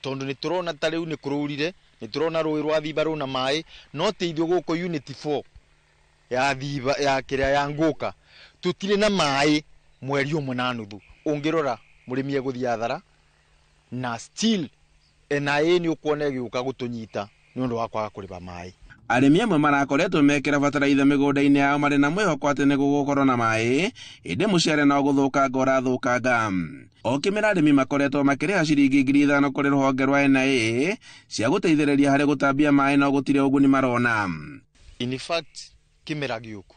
Tondu nĩ tũrona ta rĩu nĩ kũrũrire, nĩ tũrona rũĩ rwa Thiba rũna maĩ, no ti ithuĩ gũkũ unit 4 ya Thiba ya kĩrĩa ya Ngũka tũtirĩ na maĩ mweri ũmwe na nuthu. Ũngĩrora mũrĩmi egũthiĩ athara na still NIA nĩ ũkuona ĩgĩũka gũtũnyita nĩ ũndũ wa kwaga kũrĩba maĩ. Arĩmi amwe marakoretwo mekĩra bataraitha mĩgũnda-inĩ yao marĩ na mwĩhoko atĩ nĩ gũgũkorwo na maĩ, ĩndĩ mũcere no gũthũkanga ũrathũkanga. O kĩmera arĩmi makoretwo makĩrĩha ciringi 5,000 kũrĩ rũhonge rwa NIA cia gũteithĩrĩria harĩ gũtambia maĩ, no gũtirĩ ũguni marona. In fact, kĩmera gĩũku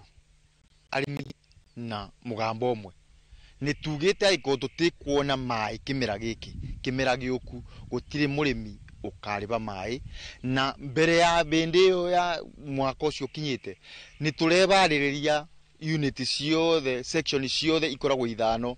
arĩmi na mũgambo ũmwe nĩ tugĩte angĩkorwo tũtikuona maĩ kĩmera gĩkĩ, kĩmera gĩũku gũtirĩ mũrĩmi ũkarĩba maĩ, na mbere ya bĩndĩ ĩyo ya mwaka ũcio ũkinyĩte nĩ tũrebarĩrĩria unit ciothe, section ciothe ikoragwo ithano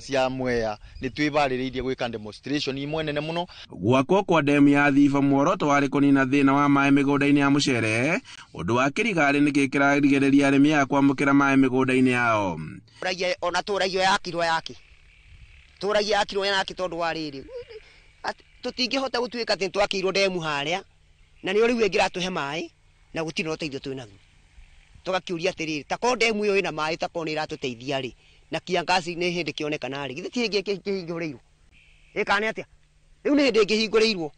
cia Mwea, nĩ twĩbarĩrĩirie gwĩka demonstration imwe nene mũno. Gwakwo kwa demu ya Thiba muoroto warĩ kũnina thĩna wa maĩ mĩgũnda-inĩ ya mũcere, ũndũ wa kĩrigarĩ nĩkĩ kĩrarigĩrĩria arĩmi aya kwamũkĩra maĩ mĩgũnda-inĩ yao. Tũragia ona tũragia yakirwo yake, tũragia yakirwo yake tondũ wa rĩrĩ tũtingĩhota gũtuĩka atĩ twakĩirwo demu harĩa na nĩyo rĩu ĩngĩratũhe maĩ na gũtirĩ na ũteithio twĩ naguo. Tũgakĩũria atĩrĩrĩ, ta korwo demu ĩyo ĩna maĩ, ta korwo nĩ ĩratũteithia rĩ, na kiangaci nĩ hĩndĩ kĩonekana rĩ, githĩ ti hĩndĩ ĩngĩhingũrĩirwo? Ĩ kana nĩ atĩa? Rĩu nĩ hĩndĩ ĩngĩhingũrĩirwo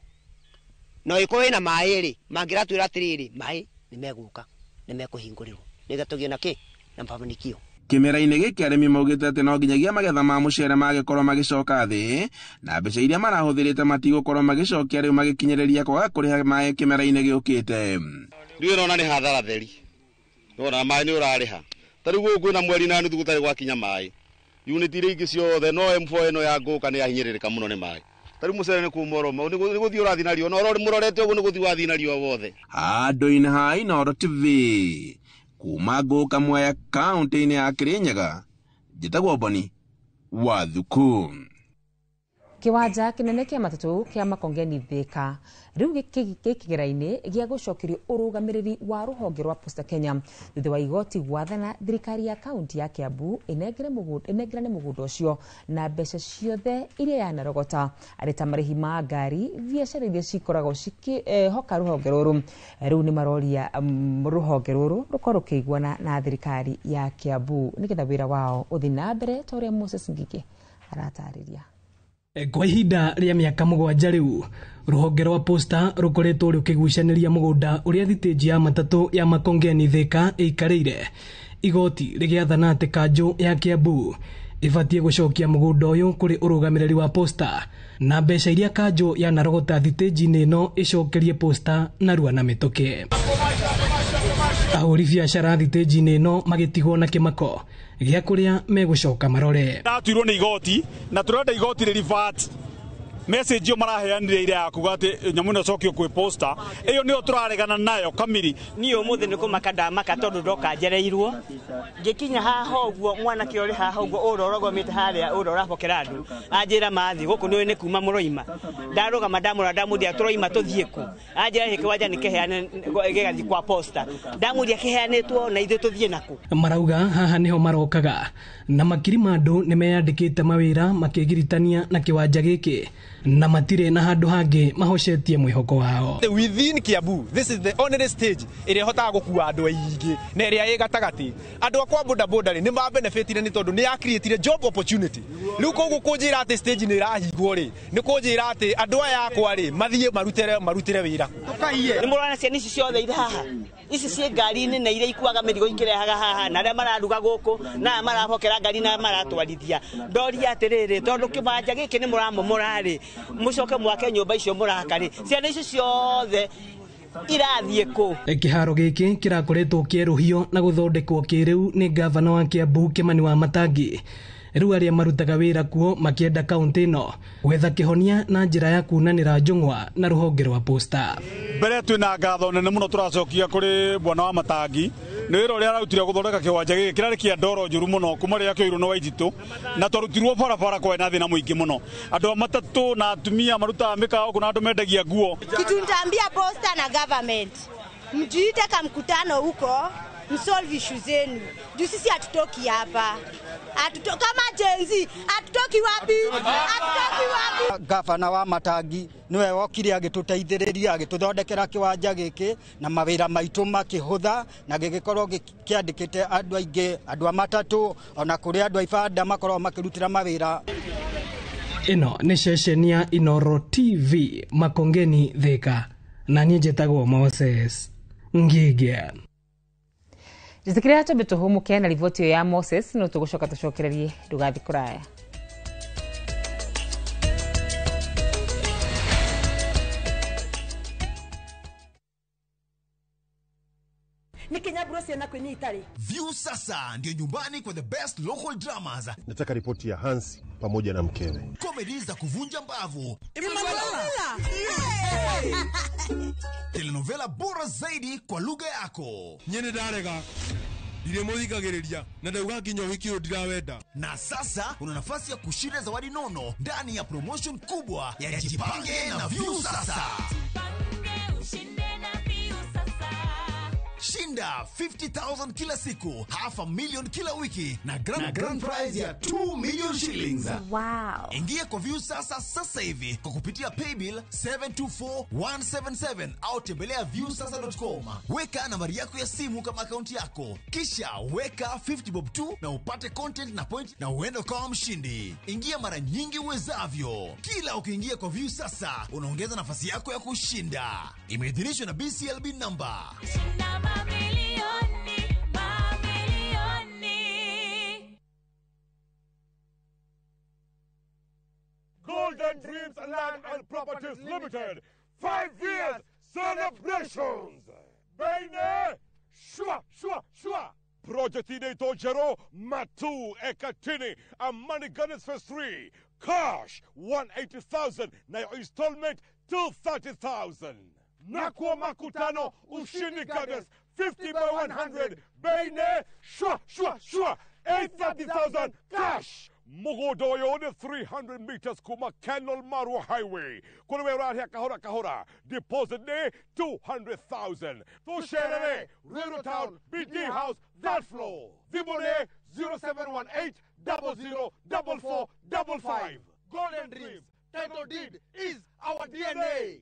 no ĩkorwo ĩna maĩ rĩ, mangĩratwĩra atĩrĩrĩ, maĩ nĩ megũka, nĩ mekũhingũrĩrwo nĩgetha tũgĩe na kĩ na mafanikio. Kĩmera-inĩ gĩkĩ arĩmi maugĩte atĩ no nginyagia magetha ma mũcere magĩkorwo magĩcoka thĩ, na mbeca iria marahũthĩrĩte matigũkorwo magĩcokia rĩu magĩkinyĩrĩria kwaga kũrĩha maĩ kĩmera-inĩ gĩũkĩte. Rĩu ũrona nĩ hathara theri, nĩwona maĩ nĩ ũrarĩha. Ta rĩu gũkũ kwĩna mweri na nuthu gũtarĩ gwakinya maĩ, unit iria ingĩ ciothe no M4 ĩno ya Ngũka nĩ yahinyĩrĩrĩka mũno nĩ maĩ. Ta rĩu mũcere nĩ kũma ũroma, nĩ gũthiĩ ũrathiĩ na riũa, na mũrorete ũguo nĩ gũthiĩ wathiĩ na riũa wothe. Handũ-inĩ ha Inooro TV kuma Ngũka Mwea kaunti-inĩ ya Kirinyaga, njĩtagwo Boni Wathuku. Kiwanja kinene kia matatu kia Makongeni Thika riu gĩkĩgĩra-inĩ gĩa gũcokerio ũrũgamĩrĩri wa rũhonge rwa Posta Kenya thutha wa igoti gwathana thirikari ya kaunti ya Kiambu ĩnengerane mũgũnda ũcio na mbeca ciothe iria yanarogota arĩ ta marĩhi ma ngari, biacara iria cikoragwo cikĩhoka rũhonge rũrũ. Rĩu nĩ maroria rũhonge rũrũ rũkorwo rũkĩiguana na thirikari ya Kiambu nĩgetha wĩra wao ũthiĩ na mbere ta ũrĩa Moses Ngigĩ aratarĩria. Kwa ihinda rĩa mĩaka 7 rĩu rũhonge rwa Posta rũkoretwo rũkĩgucanĩria mũgũnda ũrĩa thitĩnji ya matatũ ya Makongeni Thika ĩikarĩire. Igoti rĩgĩathana atĩ kanjũ ya Kiambu ĩbatiĩ gũcokia mũgũnda ũyũ kũrĩ ũrũgamĩrĩri wa Posta na mbeca iria kanjũ yanarogota thitĩnji-inĩ ĩno ĩcokerie Posta narua na mĩtũkĩ. Ahũri biacara thitĩnji-inĩ ĩno magĩtigwo na kĩmako gĩa kũrĩa megũcoka marore. Ndatuirwo nĩ igoti na tũrenda igoti rĩ revert message ĩyo maraheanire ira ya kuga atĩ nyamũ ĩno ĩcokio kwĩ Posta, ĩyo nĩyo tũraregana nayo kamiri. Niĩ ũmũthĩ nĩ kũmaka ndamaka tondũ ndoka njereirwo, ngĩkinya haha ũguo mwanake ũrĩ haha ũguo ũrĩa ũrũgamĩte harĩa ũrĩa ũrabokera andũ anjĩra mathiĩ gũkũ nĩũĩ nĩ kuma mũroima. Ndarũgama ndamũrora ndamũria tũroima tũthiĩ kũ, anjĩra gĩkĩ kĩwanja nĩ kĩheane gĩgathiĩ kwa Posta, ndamũria kĩheanĩtwo na ithuĩ tũthiĩ nakũ. Marauga haha nĩho marokaga na makiri ma andũ nĩ meyandĩkĩte mawĩra makĩgiritania na kĩwanja gĩkĩ na matirĩ na handũ hangĩ mahocetie mwĩhoko wao. Within Kiambu, this is the only stage ĩrĩa ĩhotaga gũkua andũ aingĩ na ĩrĩa ĩ gatagatĩ. Andũ akwa boda boda rĩ nĩ ma benefitire nĩ tondũ nĩ ya creatire job opportunity. Rĩu koguo kũnjĩra atĩ stage nĩ ĩrahingwo rĩ, nĩ kũnjĩra atĩ andũ aya akwa rĩ mathiĩ marutĩre wĩra. Nĩ mũrona ciana ici ciothe irĩ haha, ici ciĩ ngari-inĩ na iria ikuaga mĩrigo ikĩrehaga haha, na arĩa mararuga gũkũ na aya marabokera ngari na aya maratwarithia. Ndoria atĩrĩrĩ, tondũ kĩwanja gĩkĩ nĩ mũramomora rĩ, mũcoke mwake nyũmba icio mũraka rĩ, ciana icio ciothe irathiĩ kũ? Kĩharo gĩkĩ kĩrakoretwo kĩerũhio na gũthondekwo kĩrĩu nĩ ngavana wa Kiambu Kimani wa Matangi. Rĩu arĩa marutaga wĩra kuo makĩenda kaunti ĩno gwetha kĩhonia na njĩra ya kunanĩra njũng'wa na rũhonge rwa Posta. Mbere twĩna ngatho nene mũno tũracokia kũrĩ bwana wa Matangi nĩ wĩra ũrĩa ararutire gũthondeka kĩwanja gĩkĩ kĩrarĩ kĩa ndoro njũru mũno kuma rĩrĩa kĩoirwo nĩ Waititũ, na twarutirwo barabara kwarĩ na thĩna mũingĩ mũno. Andũ a matatũ na atumia marutaga mĩkawa gũkũ na andũ mendagia nguo. Kitu nitaambia Posta na government, mjiite ka mkutano huko Msolve issue zenu. Juu sisi hatutoki hapa. Kama Gen Z, hatutoki wapi? Hatutoki wapi? Gavana wa Matangi niwe wokire agituteithĩrĩria agituthondekera kiwanja giki na mawĩra maitũ makĩhũtha na gĩgĩkorwo kĩandĩkĩte andũ aingĩ, andũ a matatũ ona kũrĩ andũ a ibanda makorwo makĩrutĩra mawĩra. Ĩno nĩ ceceni ya Inoro TV Makongeni Thika, na niĩ njĩtagwo Moses Ngige. Njĩtĩkĩria twambe tũhũmũke na riboti ĩyo ya Moses, no tũgũcoka tũcokererie, ndũgathiĩ kũraya. View sasa ndio nyumbani kwa the best local dramas. Nataka ripoti ya Hansi pamoja na mkewe. Comedy za kuvunja mbavu. Telenovela bora zaidi kwa lugha yako. Nyene ndarega. Ndiremuthikagiriria na ndauga nginya wiki uyu ndirawenda. Na sasa una nafasi ya kushinda zawadi nono ndani ya promotion kubwa ya Jipange na View Sasa. Shinda 50,000 kila siku, 500,000 kila wiki na grand prize ya 2 million shillings. Wow. Ingia kwa View Sasa sasa hivi kwa kupitia paybill 724177 au tembelea viewsasa.com. Weka nambari yako ya simu kama akaunti yako, kisha weka 50 bob 2 na upate content na point na uende kama mshindi. Ingia mara nyingi uwezavyo. Kila ukiingia kwa View Sasa unaongeza nafasi yako ya kushinda. Imeidhinishwa na BCLB number. Mamilioni, mamilioni. Golden Dreams Land and Properties Limited, 5 years celebrations. Baine, shwa, shwa, shwa. Project inaitwa Jero Matu Ekatini, Amani Gardens Phase 3. Cash 180,000 na installment 230,000. Nakwa Makutano Ushindi Gardens 50 by 100. Baine, shwa, shwa, shwa. 830,000 cash. Mugodoyo 300 meters kuma Kenol Marwa Highway. Kulewe right here kahora kahora. Deposit ne 200,000. Tusherere Rural Town BD House that floor. Zibone 0718 00 44 55. Golden Dreams title deed is our DNA.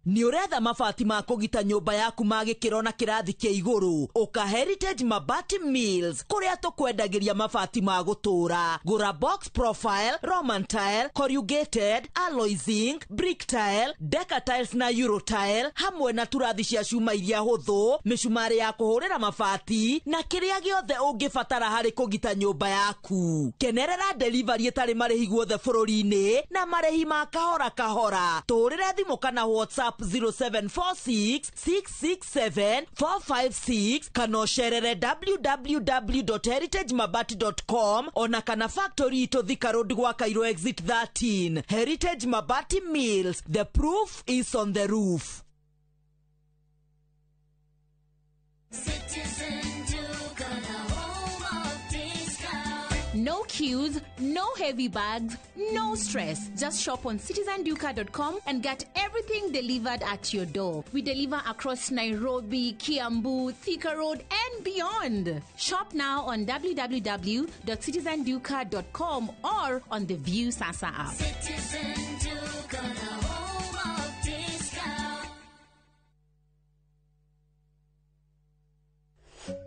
Nĩ ũretha mabati ma kũgita nyũmba yaku ma gĩkĩro na kĩrathi kĩa igũrũ? Ũka Heritage Mabati Mills kũrĩa tũkwendagĩria mabati ma gũtũũra. Gũra box profile, Roman tile, corrugated, alloy zinc, brick tile, deca tiles na euro tile, hamwe na turathi cia cuma iria hũthũ, mĩcumarĩ ya kũhũrĩra mabati na kĩrĩa gĩothe ũngĩbatara harĩ kũgita nyũmba yaku. Kenerera delivery ĩtarĩ marĩhi guothe bũrũri-inĩ na marĩhi ma kahora kahora. Tũhũrĩre thimũ kana WhatsApp 0746 667 456 kana ũcerere www.heritagemabati.com ona kana factory itũ Thika Road gwa Cairo exit 13. Heritage Mabati Mills, the proof is on the roof. No queues, no heavy bags, no stress. Just shop on citizenduka.com and get everything delivered at your door. We deliver across Nairobi, Kiambu, Thika Road, and beyond. Shop now on www.citizenduka.com or on the View Sasa app. Citizen Duka, the home of discount.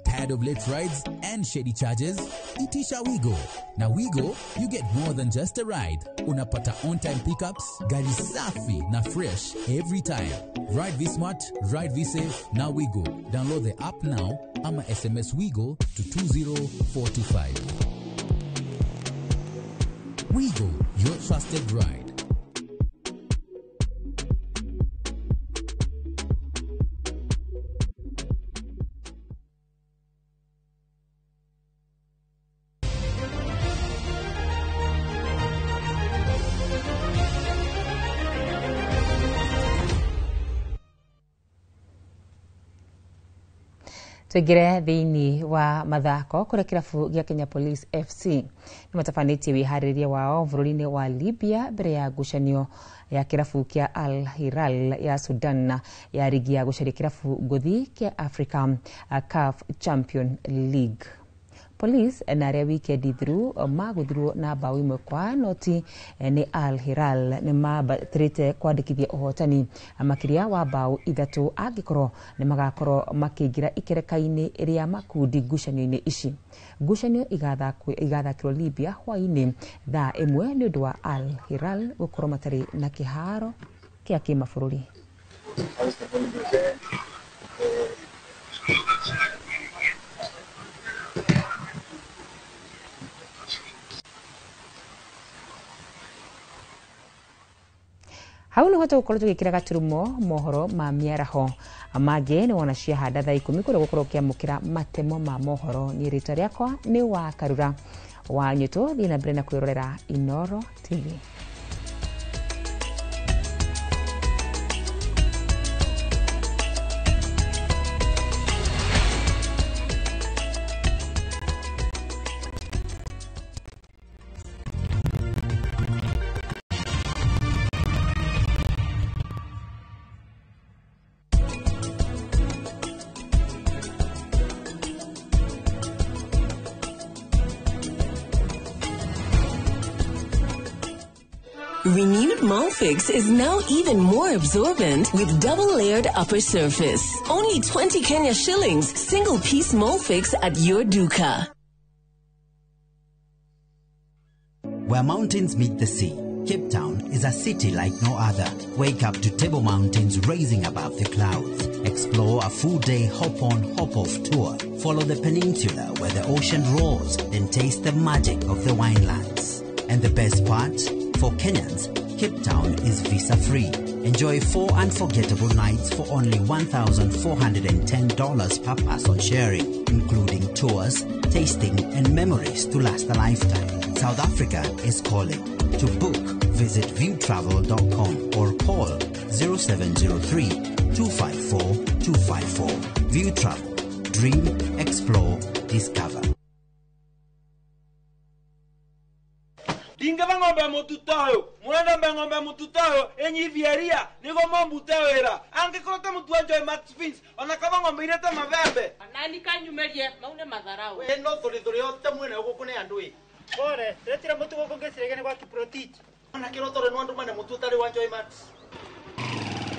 Tired of late rides and shady charges? Itisha Wigo. Na Wigo, you get more than just a ride. Unapata on-time pickups, gari safi na fresh every time. Ride V-Smart, ride V-Safe, na Wigo. Download the app now ama SMS Wigo to 20425. Wigo, your trusted ride. Tuingire thiini wa mathako kuria kirabu gia Kenya Police FC ni matabanĩtie wĩharĩrĩria wao bũrũri-inĩ wa Libya mbere ya ngucanio ya kirabu kia Al Hilal ya Sudan ya rigi ya gũcaria kirabu ngũthi kia Africa CAF Champion League. Police na arĩa wikendi thiru magũthirwo na bao 1-0 nĩ Al Hilal nĩ mabatĩrĩte kwandĩkithia ũhotani makĩria wa bao 3 angĩkorwo nĩ magakorwo makĩingĩra ikereka-inĩ rĩa makundi ngucanio-inĩ ici. Ngucanio igathakĩrwo Libya hwaĩ-inĩ thaa 1 nĩ ũndũ wa Al Hilal gũkorwo matarĩ na kĩharo kĩa kĩmabũrũri. Hau nĩho tũgũkorwo tũgĩkĩra gaturumo mohoro ma mĩaraho mangĩ nĩ wona ciahanda thaa 10 kũrĩa gũkorwo ũkĩamũkĩra matemo ma mohoro. Niĩ rĩtwa rĩakwa nĩ wa Karura wa Nyũtũ. Thiĩ na mbere na kwĩrorera Inoro TV. Renewed Molfix is now even more absorbent with double-layered upper surface. Only 20 Kenya shillings, single-piece Molfix at your duka. Where mountains meet the sea, Cape Town is a city like no other. Wake up to Table Mountains rising above the clouds. Explore a full-day hop-on, hop-off tour. Follow the peninsula where the ocean roars, then taste the magic of the winelands. And the best part? For Kenyans, Cape Town is visa-free. Enjoy 4 unforgettable nights for only $1,410 per person sharing, including tours, tasting, and memories to last a lifetime. South Africa is calling. To book, visit viewtravel.com or call 0703 254 254. View Travel. Dream, explore, discover. Ndingeva ng'ombe mututoyo murenda mbe ng'ombe mututoyo enyithieria nigo mombute wira angikorwo te mutu wa Joy Max Fins ona kaba ng'ombe irete mabembe nani kanyumerie maune matharau we no thuri yote mwene guku ni andu i pore retira mutu guku ngeciregene gwa Kiprotich ona kirotore no andu mane mutu utari wa Joy Max.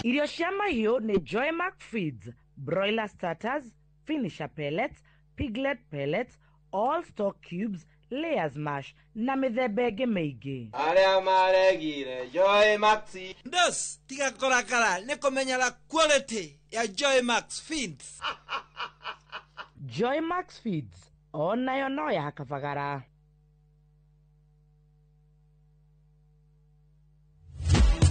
Irio cia mahiũ nĩ Joy Max Feeds, broiler starters, finisher pellets, piglet pellets, all stock cubes, layers mash na mĩthemba ĩngĩ mĩingĩ. Arĩa maregire Joy Max ndos tiga kũrakara nĩ kũmenyera quality ya Joy Max Feeds. Joy Max Feeds onayo no ya kabagara.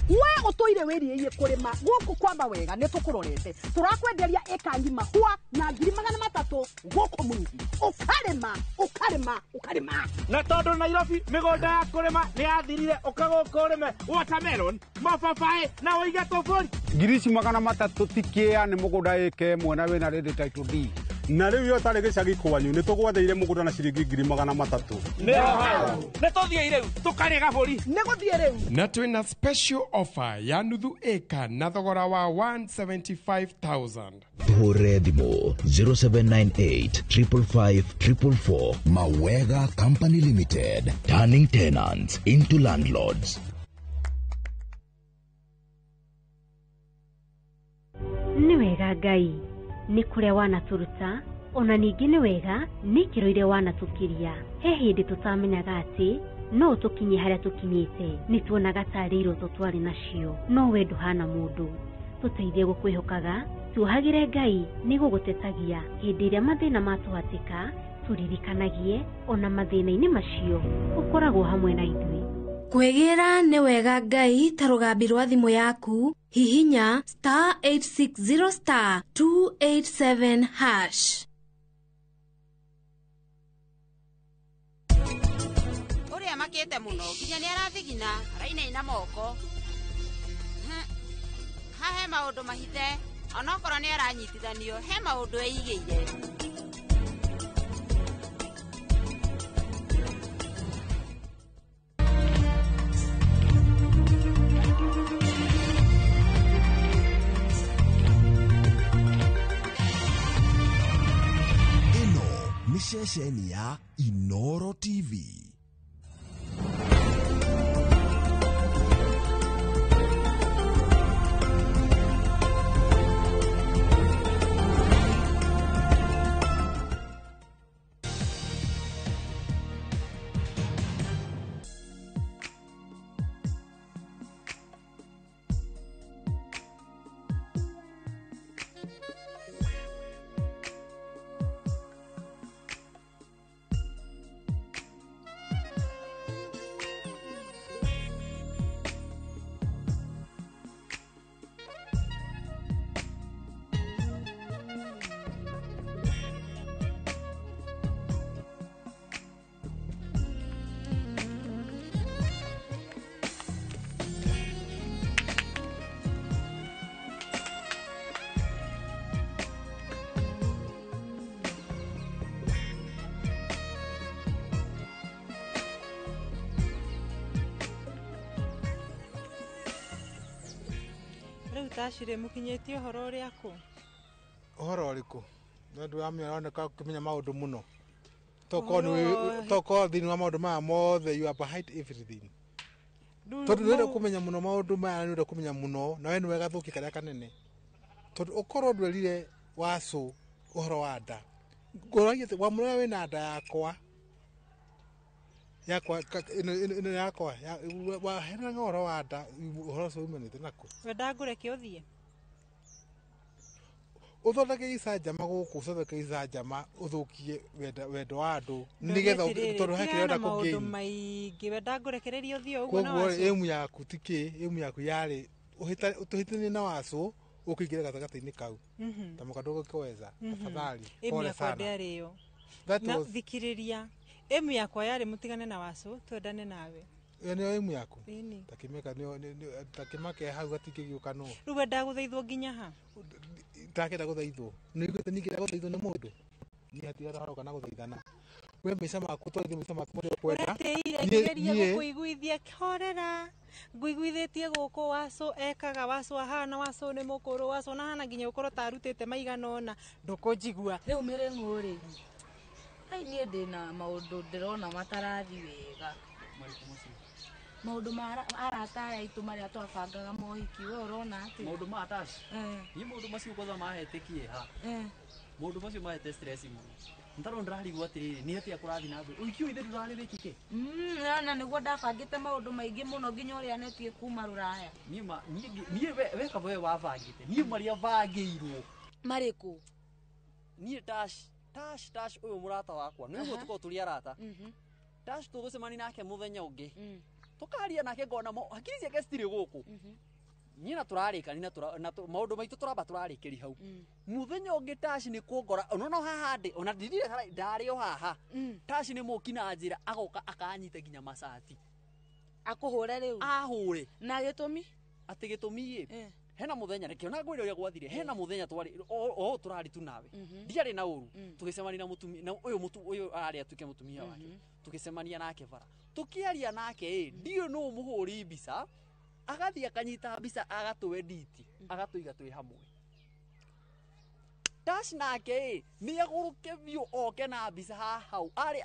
We utoire wiriie kurima guku kwamba wega ni tukurorete turakwenderia eka ngima hua na 300,000 guku muruthi ukarima ukarima ukarima na tondu Nairobi migunda ya kurima ni yathirire uka guku urime watermelon mababaĩ na uige tuburi 300,000 tikia ni mugunda eke mwena wina redi title D na riu yo tari gicagi kwanyu ni tugwatheire mugunda na ciringi 300,000 ni tuthie riu tukarie gaburi ni guthie riu na twina special offer ya nuthu eka na thogora wa 175,000. Tuhure thimũ 0798 555 444. Mawega Company Limited, turning tenants into landlords. Nĩ wega Ngai nĩ kũrĩa wanatũruta ona ningĩ nĩ wega nĩ ikĩro iria wanatũkiria. He hĩndĩ tũtamenyaga atĩ no tũkinye harĩa tũkinyĩte, nĩ tuonaga tarĩ iroto twarĩ nacio, no we ndũhana mũndũ. Tũteithie gũkwĩhokaga, tuohagĩre Ngai nĩ gũgũtetagia hĩndĩ ĩrĩa mathĩna matũhatĩka, tũririkanagie ona mathĩna-inĩ macio ũkoragwo hamwe na ithuĩ. Kwĩgĩra nĩ wega Ngai ta rũgambi rwa thimũ yaku, hihinya star 860 star 287 hash. Ũrĩa makĩte mũno nginya nĩ arathigina arainaina moko. Hahe maũndũ mahithe. Onokorwo nĩ aranyitithanio he maũndũ eigĩire. Ĩno nĩ ceceni ya Inoro TV. Rĩu tacirĩ mũkinyĩtie ũhoro ũrĩa kũ? Ũhoro ũrĩkũ? Nĩ ũndũ wa mĩaroneka ũkĩmenya maũndũ mũno. Tokorwo thĩinĩ wa maũndũ maya mothe you are behind everything. Tondũ nĩũrenda kũmenya mũno maũndũ maya nĩũrenda kũmenya mũno na we nĩwe gathũki karĩa kanene. Tondũ ũkorwo ndwerire Wacũ ũhoro wa nda. Ngũragia atĩ wamũrora wĩna nda yakwa yakwa ĩno yakwa waheanaga ũhoro wa nda ũhoro ũcio umanĩte nakũ? Wenda ngũreke ũthiĩ? Ũthondeke icanjama gũkũ ũthondeke icanjama ũthũkie wendo wa andũ nĩgetha tondũ he kĩrĩa ũrenda maũndũ maingĩ wenda ngũrekererie ũthiĩ ũguo na Koguo Wacũ? ĩmu yaku ti kĩ ĩmu yaku yarĩ ũhĩtanie na Wacũ ũkĩingĩra gatagatĩ-inĩ kau ta mũka ndũgũkĩweza tafadhali Ĩmu pole yakwa sana. ndĩarĩ ĩyo. That Na was thikĩrĩria ĩmu yakwa yarĩ mũtigane na Wacũ twendane nawe. Ĩyo nĩyo ĩmu yaku? Ĩni. Takĩmĩka takĩmake hau gatingĩgĩũka nũ. Rĩu wenda gũthaithwo nginya ha? Ndakenda gũthaithwo. Nĩiguĩte ningĩ gũthaithwo nĩ mũndũ. Niĩ hatirĩ handũ kana gũthaithana. We maica maku twarithie maica maku marĩa ũkwenda. Ũretĩire ngĩgeria gũkũiguithia horera nguiguithĩtie gũkũ Wacũ ekaga Wacũ ahana Wacũ nĩ mũkũrũ Wacũ na ahana nginya gũkorwo ta arutĩte maigana ũna ndũkũnjigua. Rĩu mĩrĩng'ũ rĩ ai niĩ ndĩna maũndũ ndĩrona matarathi wega. Maũndũ ma arata aya aitũ marĩa twabangaga mohiki we ũrona atĩa? Maũndũ ma Tash? Niĩ maũndũ macio kwanza mahete kĩeha. Maũndũ macio mahete stress mũno. Ntarwo ndĩrarigwo atĩrĩrĩ nĩ atĩa kũrathiĩ na mbere ũhiki ũyũ ithe ndũrarĩ wĩkĩke? Na nĩguo ndabangĩte maũndũ maingĩ mũno nginya ũrĩa netie kuma rũraya. Niĩ ma niĩ we kaba we wabangĩte niĩ marĩa bangĩirwo marĩkũ? Niĩ Tash ũyũ mũrata wakwa nĩ ũguo tũkorwo tũrĩ arata. Tash tũgũcemania nake mũthenya ũngĩ tũkaria nake ngona hakiri ciake citirĩ gũkũ. Niĩ na tũrarĩkani na maũndũ maitũ tũramba tũrarĩkĩri hau. Mũthenya ũngĩ Tash nĩ kũngora ona haha ndĩ ona ndithire ndarĩ o haha. Tash nĩ mũki na njĩra agoka akanyita nginya macati. Akũhũre rĩu? Ahũre. Na gĩtũmi? Atĩ gĩtũmi ĩ hena mũthenya reke ona ngwĩre ũrĩa gwathire hena mũthenya twarĩ o tũrarĩ tu nawe ndiarĩ na ũru tũgĩcemania na mũtumia na ũyũ ũyũ ararĩ atuĩke mũtumia wake tũgĩcemania nake bara tũkĩaria nake ĩ ndiũĩ nũ mũhũri mbica agathiĩ akanyita mbica agatũediti agatũiga twĩ hamwe. Tash nake ĩ nĩ agũrũke biũ oke na mbica haha hau arĩ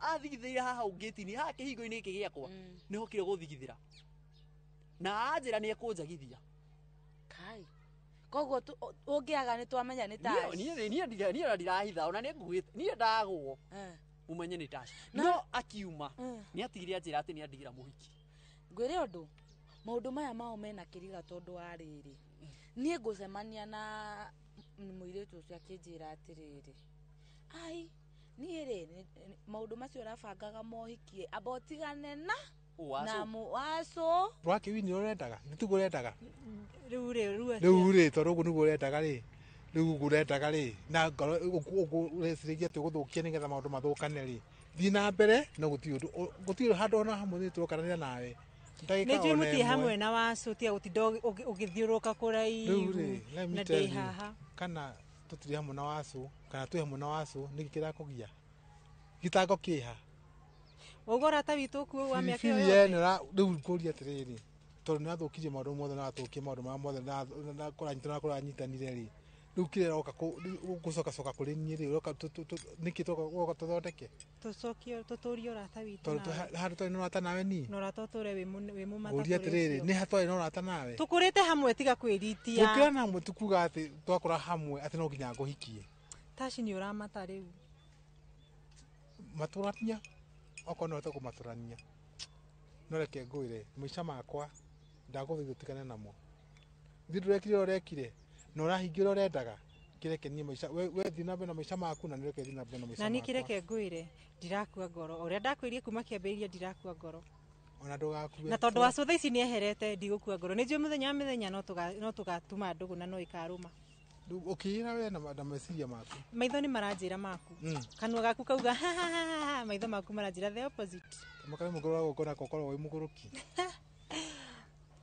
athigithĩire haha hau ngĩti-inĩ haha kĩhingo-inĩ gĩkĩ gĩakwa nĩhokire gũthigithĩra na anjĩra nĩ ekũnjagithia. Kai. Koguo ũngĩaga nĩ twamenya nĩ Tash. Niĩ ndirahitha ona nĩ nguĩte niĩ ndagwo umenye nĩ Tash. No akiuma nĩ atigire anjĩra atĩ nĩ andigĩra mũhiki. Ngwĩre ũndũ maũndũ maya mao mena kĩriga tondũ wa rĩrĩ niĩ ngũcemania na mũirĩtu ũcio akĩnjĩra atĩrĩrĩ ai niĩ rĩ maũndũ macio ũrabangaga mohiki amba ũtigane na Wacũ Wakĩwini ũrendaga nĩ tiguo ũrendaga Rĩu rĩ rĩu rĩ tondũ ũguo nĩguo ũrendaga rĩ rĩu ũguo ũrendaga rĩ na ngoro ũguo ũreciragia atĩ ũgũthũkia nĩgetha maũndũ mathũkane rĩ thiĩ na mbere no gũtirĩ ũndũ gũtirĩ handũ ona hamwe nĩ tũrokanĩra nawe Ndagĩka Nĩ njũĩ ona mũtirĩ ĩmwe. hamwe na Wacũ tiga gũtinda ũgĩthiũrũrũka Rĩu kũraihu rĩ, let me na tell ndĩ you, haha. Kana tũtirĩ hamwe na Wacũ kana twĩ hamwe na Wacũ nĩkĩ kĩrakũgia gĩtango kĩha Waigua ũrata witũ kuo wa mĩaka ĩyo Biribiri yothe? ĩno rĩu ngũria atĩrĩrĩ, tondũ nĩ wathũkirie maũndũ mothe na wathũkia maũndũ marĩa mothe na kũranyitana na kũranyitanire rĩ, rĩu kĩrĩa ũroka gũcokacoka kũrĩ niĩ rĩ, ũroka nĩkĩ ũroka tũthondeke? Tũcokie tũtũrie ũrata witũ Tondũ nawe. handũ twarĩ na ũrata nawe niĩ Na ũrata ũtũre wĩ mũmata ngũria kũrĩ atĩrĩrĩ, ũcio. nĩ ha twarĩ na ũrata nawe? Tũkũrĩte hamwe tiga kwĩritia. Gũkĩra na hamwe tukuga atĩ twakũra hamwe atĩ no nginya ngũhikie. Taci nĩ ũramata rĩu. Matũrania okorwo no hote kũmatũrania, no reke ngwĩre maica makwa ndagũthaitha ũtigane namo. Ithuĩ ndũrekire ũrĩa ũrekire na ũrahingia ũrĩa ũrendaga, kĩreke niĩ maica we thiĩ na mbere na maica maku na niĩ reke thiĩ na mbere na maica Na niĩ makwa. kĩreke ngwĩre ndirakua ngoro. Ũrĩa ndakwĩrire kuma kĩambĩrĩria ndirakua ngoro. Ona ndũgakue. Na tondũ Wacũ thaa ici nĩeherete ndigũkua ngoro. Nĩ njũĩ mũthenya wa mĩthenya no tũgatuma ndũgũ na no ĩkarũma. Rĩu ũkĩĩra we na meciria maku. Maitho nĩ maranjĩra maku. Kanua gaku kauga ha ha ha ha, maitho maku maranjĩra the opposite. Makara mũgũrũ wa gũkũ nako ũkoragwo wĩ mũgũrũki.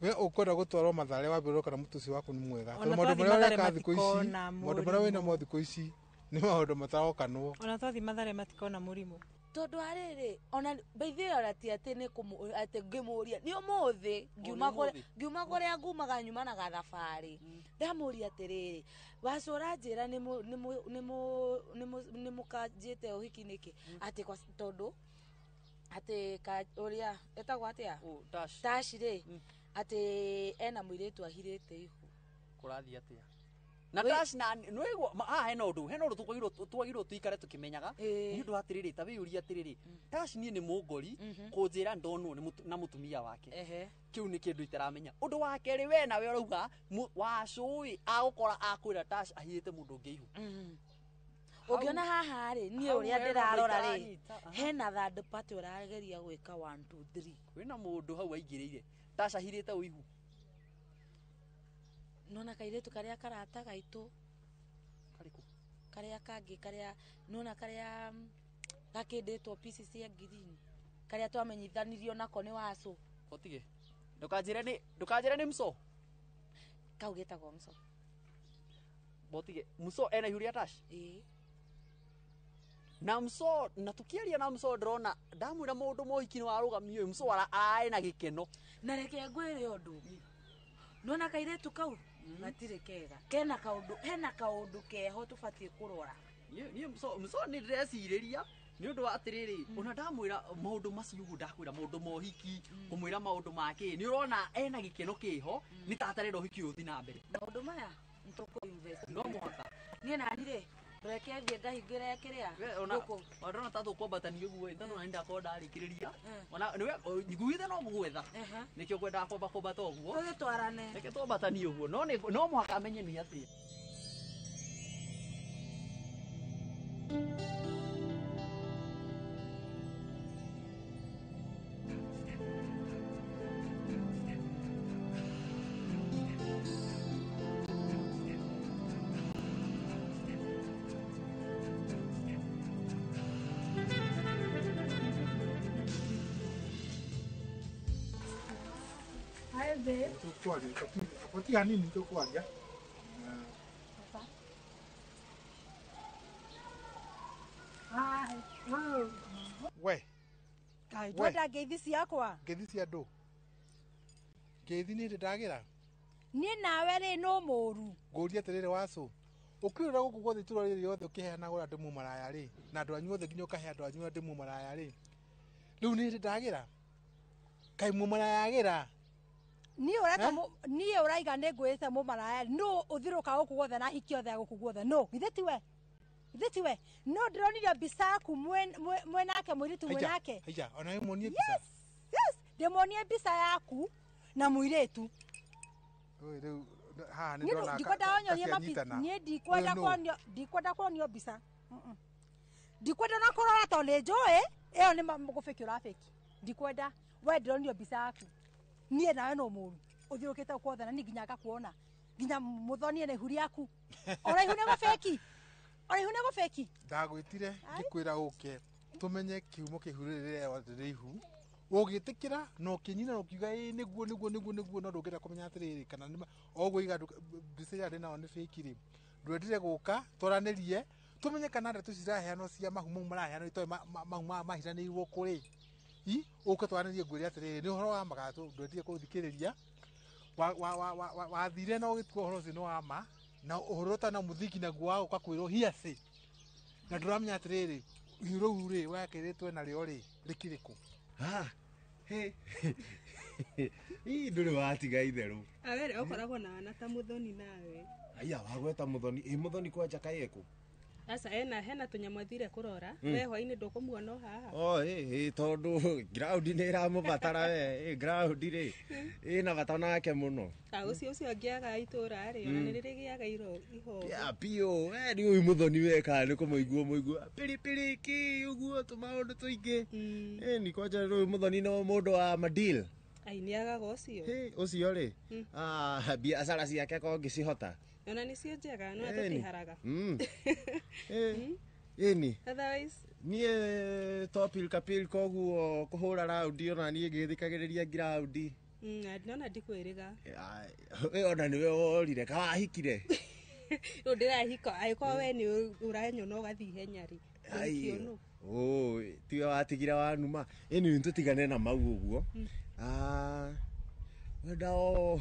We ũkwenda gũtwarwo Mathare wambĩrĩria kana mũtũ ũcio waku nĩ mwega. Ona Tondũ maũndũ twathiĩ marĩa Mathare ũreka thikũ ici, matikona maũndũ marĩa mũrimũ. wĩnamo thikũ ici nĩ maũndũ matarokanwo. Ona twathiĩ Mathare matikona mũrimũ. Tondũ arĩrĩ ona baithĩ ĩyo ona ti atĩ nĩ atĩ ngĩmũria nĩ ũmũthĩ ngiuma nĩ kũrĩa ũmũthĩ. ngiuma kũrĩa ngumaga nyumanaga thabarĩ ndamũria atĩrĩrĩ Wacũ ũranjĩra nĩ mũkanjĩte ũhiki nĩkĩ atĩ tondũ atĩ ũrĩa etagwo atĩa Tash. Tash rĩ atĩ ena mũirĩtu ahirĩte ihu. Kũrathiĩ atĩa? Na Tash na nĩwaigua haha hena ũndũ twagĩrĩirwo tũikare tũkĩmenyaga nĩ ũndũ wa atĩrĩrĩ ta wĩyũrie atĩrĩrĩ Tash niĩ nĩ mũngori kũnjĩra ndonwo na mũtumia wake. Kĩu nĩ kĩndũ itaramenya. Ũndũ wa kerĩ we nawe ũrauga Wacũ ĩ agũkora akwĩra Tash ahithĩte mũndũ ũngĩ ihu. Ũngĩona haha rĩ niĩ Hau ũrĩa hena ndĩrarora rĩ itaranyita, aha. hena third party ũrageria gwĩka 1 2 3. Kwĩna mũndũ hau aingĩrĩire Tash ahirĩte ũihu. Nona kairĩtu karĩa karata gaitũ Karĩkũ? Karĩa kangĩ karĩa nona karĩa gakĩndĩtwo pieces cia green karĩa twamenyithanirio nako nĩ Wacũ. Otige. Ndũkanjĩre nĩ Mso. Kau getagwo Mso. Botige. Mso ena ihu rĩa Tash? Ĩĩ. Na Mso na tukiaria na Mso ndĩrona ndamwĩra maũndũ ma ũhiki nĩ warũgamio Mso arĩ na gĩkeno. Na reke ngwĩre ũndũ. Nona kairĩtu kau gatirĩ kega. Kena kaũndũ, hena kaũndũ keho tũbatiĩ kũrora. Niĩ Mso nĩ ndĩrecirĩria nĩ ũndũ wa atĩrĩrĩ ona ndamwĩra maũndũ macio ũguo ndakwĩra maũndũ ma ũhiki kũmwĩra maũndũ ma kĩ nĩ ũrona ena gĩkeno kĩho nĩ ta atarenda ũhiki ũyũ ũthiĩ na mbere. Maũndũ maya nĩtũkũ invest. No mũhaka. Niĩ nani rĩ reke thiĩ ngahingĩre kĩrĩa Ona gũkũ. ndona ta tũkwambatania ũguo ĩ tondũ nani ndakorwo ndarĩkĩrĩria ona nĩwe nguithe no mũgwetha nĩkĩo ngwendaga kwamba kwambata ũguo tũgĩtwarane reke twambatanie ũguo no no mũhaka amenye nĩ atĩa. Hi babe. Tũkwaria, gũtiga hanini tũkwaria. Hi. We. Ngai ndwenda ngeithi ciakwa. Ngeithi cia ndũ? Ngeithi nĩ ndĩ ndagĩra? Niĩ nawe rĩ no mũru. Ngũrie atĩrĩrĩ Wacũ, ũkĩũrĩra gũkũ guothe itũra rĩrĩ rĩothe ũkĩheanaga ũrĩa ndĩ mũmaraya rĩ, na andũ anyu othe nginya ũkahe andũ anyu ũrĩa ndĩ mũmaraya rĩ, rĩu nĩ ndĩ ndagĩra? Kaĩ mũmaraya agĩra? Niĩ ũreta niĩ ũraiga nĩ ngwĩrĩte mũmaraya no ũthirũka gũkũ guothe na hiki othe a gũkũ guothe no githĩ tiwe? Githĩ tiwe? No ndĩronire mbica yaku mwenake mũirĩtu mwenake. Haija, ona we muonie mbica. Yes, yes, ndĩmuonie mbica yaku na mũirĩtu. Oi rĩu haha nĩ ndona Ndikwenda wonyonie mabica. Niĩ ndikwenda kuonio, ndikwenda kuonio mbica. Ndikwenda na kũrora tondũ nĩ njũĩ ĩyo nĩ gũbĩki ũrabĩki. Ndikwenda we ndĩronio mbica yaku. Niĩ nawe no mũru ũthiũrũkĩte guothe na niĩ nginya ngakuona nginya mũthonie na ihu rĩaku ona ihu nĩ gũbĩki ona ihu nĩ gũbĩki. Ndagwĩtire ngĩkwĩra ũke tũmenye kiumo kĩa ihu rĩrĩ rĩrĩa rĩrĩ ihu Ũgĩtĩkĩra na ũkĩnyina na ũkiuga ĩĩ nĩguo nĩguo nĩguo nĩguo no ndũngĩenda kũmenya atĩrĩrĩ kana nĩ oguo iga mbica ĩrĩa ndĩ nayo nĩ fake rĩ. Ndwendire gũka twaranĩrie tũmenye kana ndeto ici iraheanwo cia mahu mau maraheanwo itoĩ mahu mahiranĩirwo kũ rĩ. I ũke twaranĩrie ngwĩre atĩrĩrĩ nĩ ũhoro wa ma ndwendire kũthikĩrĩria wathire na ũgĩtua ũhoro ũcio nĩ wa ma na ũhoro ũtarĩ na mũthingi naguo wa gũka kwĩrwo hearsay na ndũramenya atĩrĩrĩ ihu rĩu rĩ wakĩrĩtwo narĩo rĩ rĩkĩrĩ kũ. Ii ndũrĩ watiga itherũ. Awere ũkoragwo na wana ta Muthoni nawe. Aya wagweta Muthoni, ĩ Muthoni kwanja kaĩ ekũ? Aca ena hena tũnyamũ athire kũrora, we hwainĩ ndũkũmuona o haha. O ĩ tondũ ground nĩ ĩramũbatara we, ĩ ground rĩ ĩna bata nake mũno. Ũcio ũcio angĩaga itũra rĩ, ona nĩ rĩrĩgĩaga ihoru. Ya biũ, we nĩ ũyũ Muthoni we kana nĩ kũmũigua mũigua pilipili kĩ ũguo tũmaũndũ tũingĩ. Ĩ ni kwanja rĩu Muthoni no mũndũ wa madeal. Ai nĩ agaga ũcio. Ũcio rĩ, biacara ciake ko ngĩcihota. Ona nĩcio njega no atũtiharaga. Ĩni. Otherwise niĩ to pilka pilka ũguo kũhũra raundi ona niĩ ngĩthikagĩrĩria ngiraundi. Ndona ndikwĩrĩga. We ona nĩwe worire ka wahikire. Rĩu ndĩrahika angĩkorwo we nĩ ũranyona ũgathiĩ ihenya rĩ. Ũ tiwe watigire wanuma. Ĩni tũtigane na mau ũguo. Wenda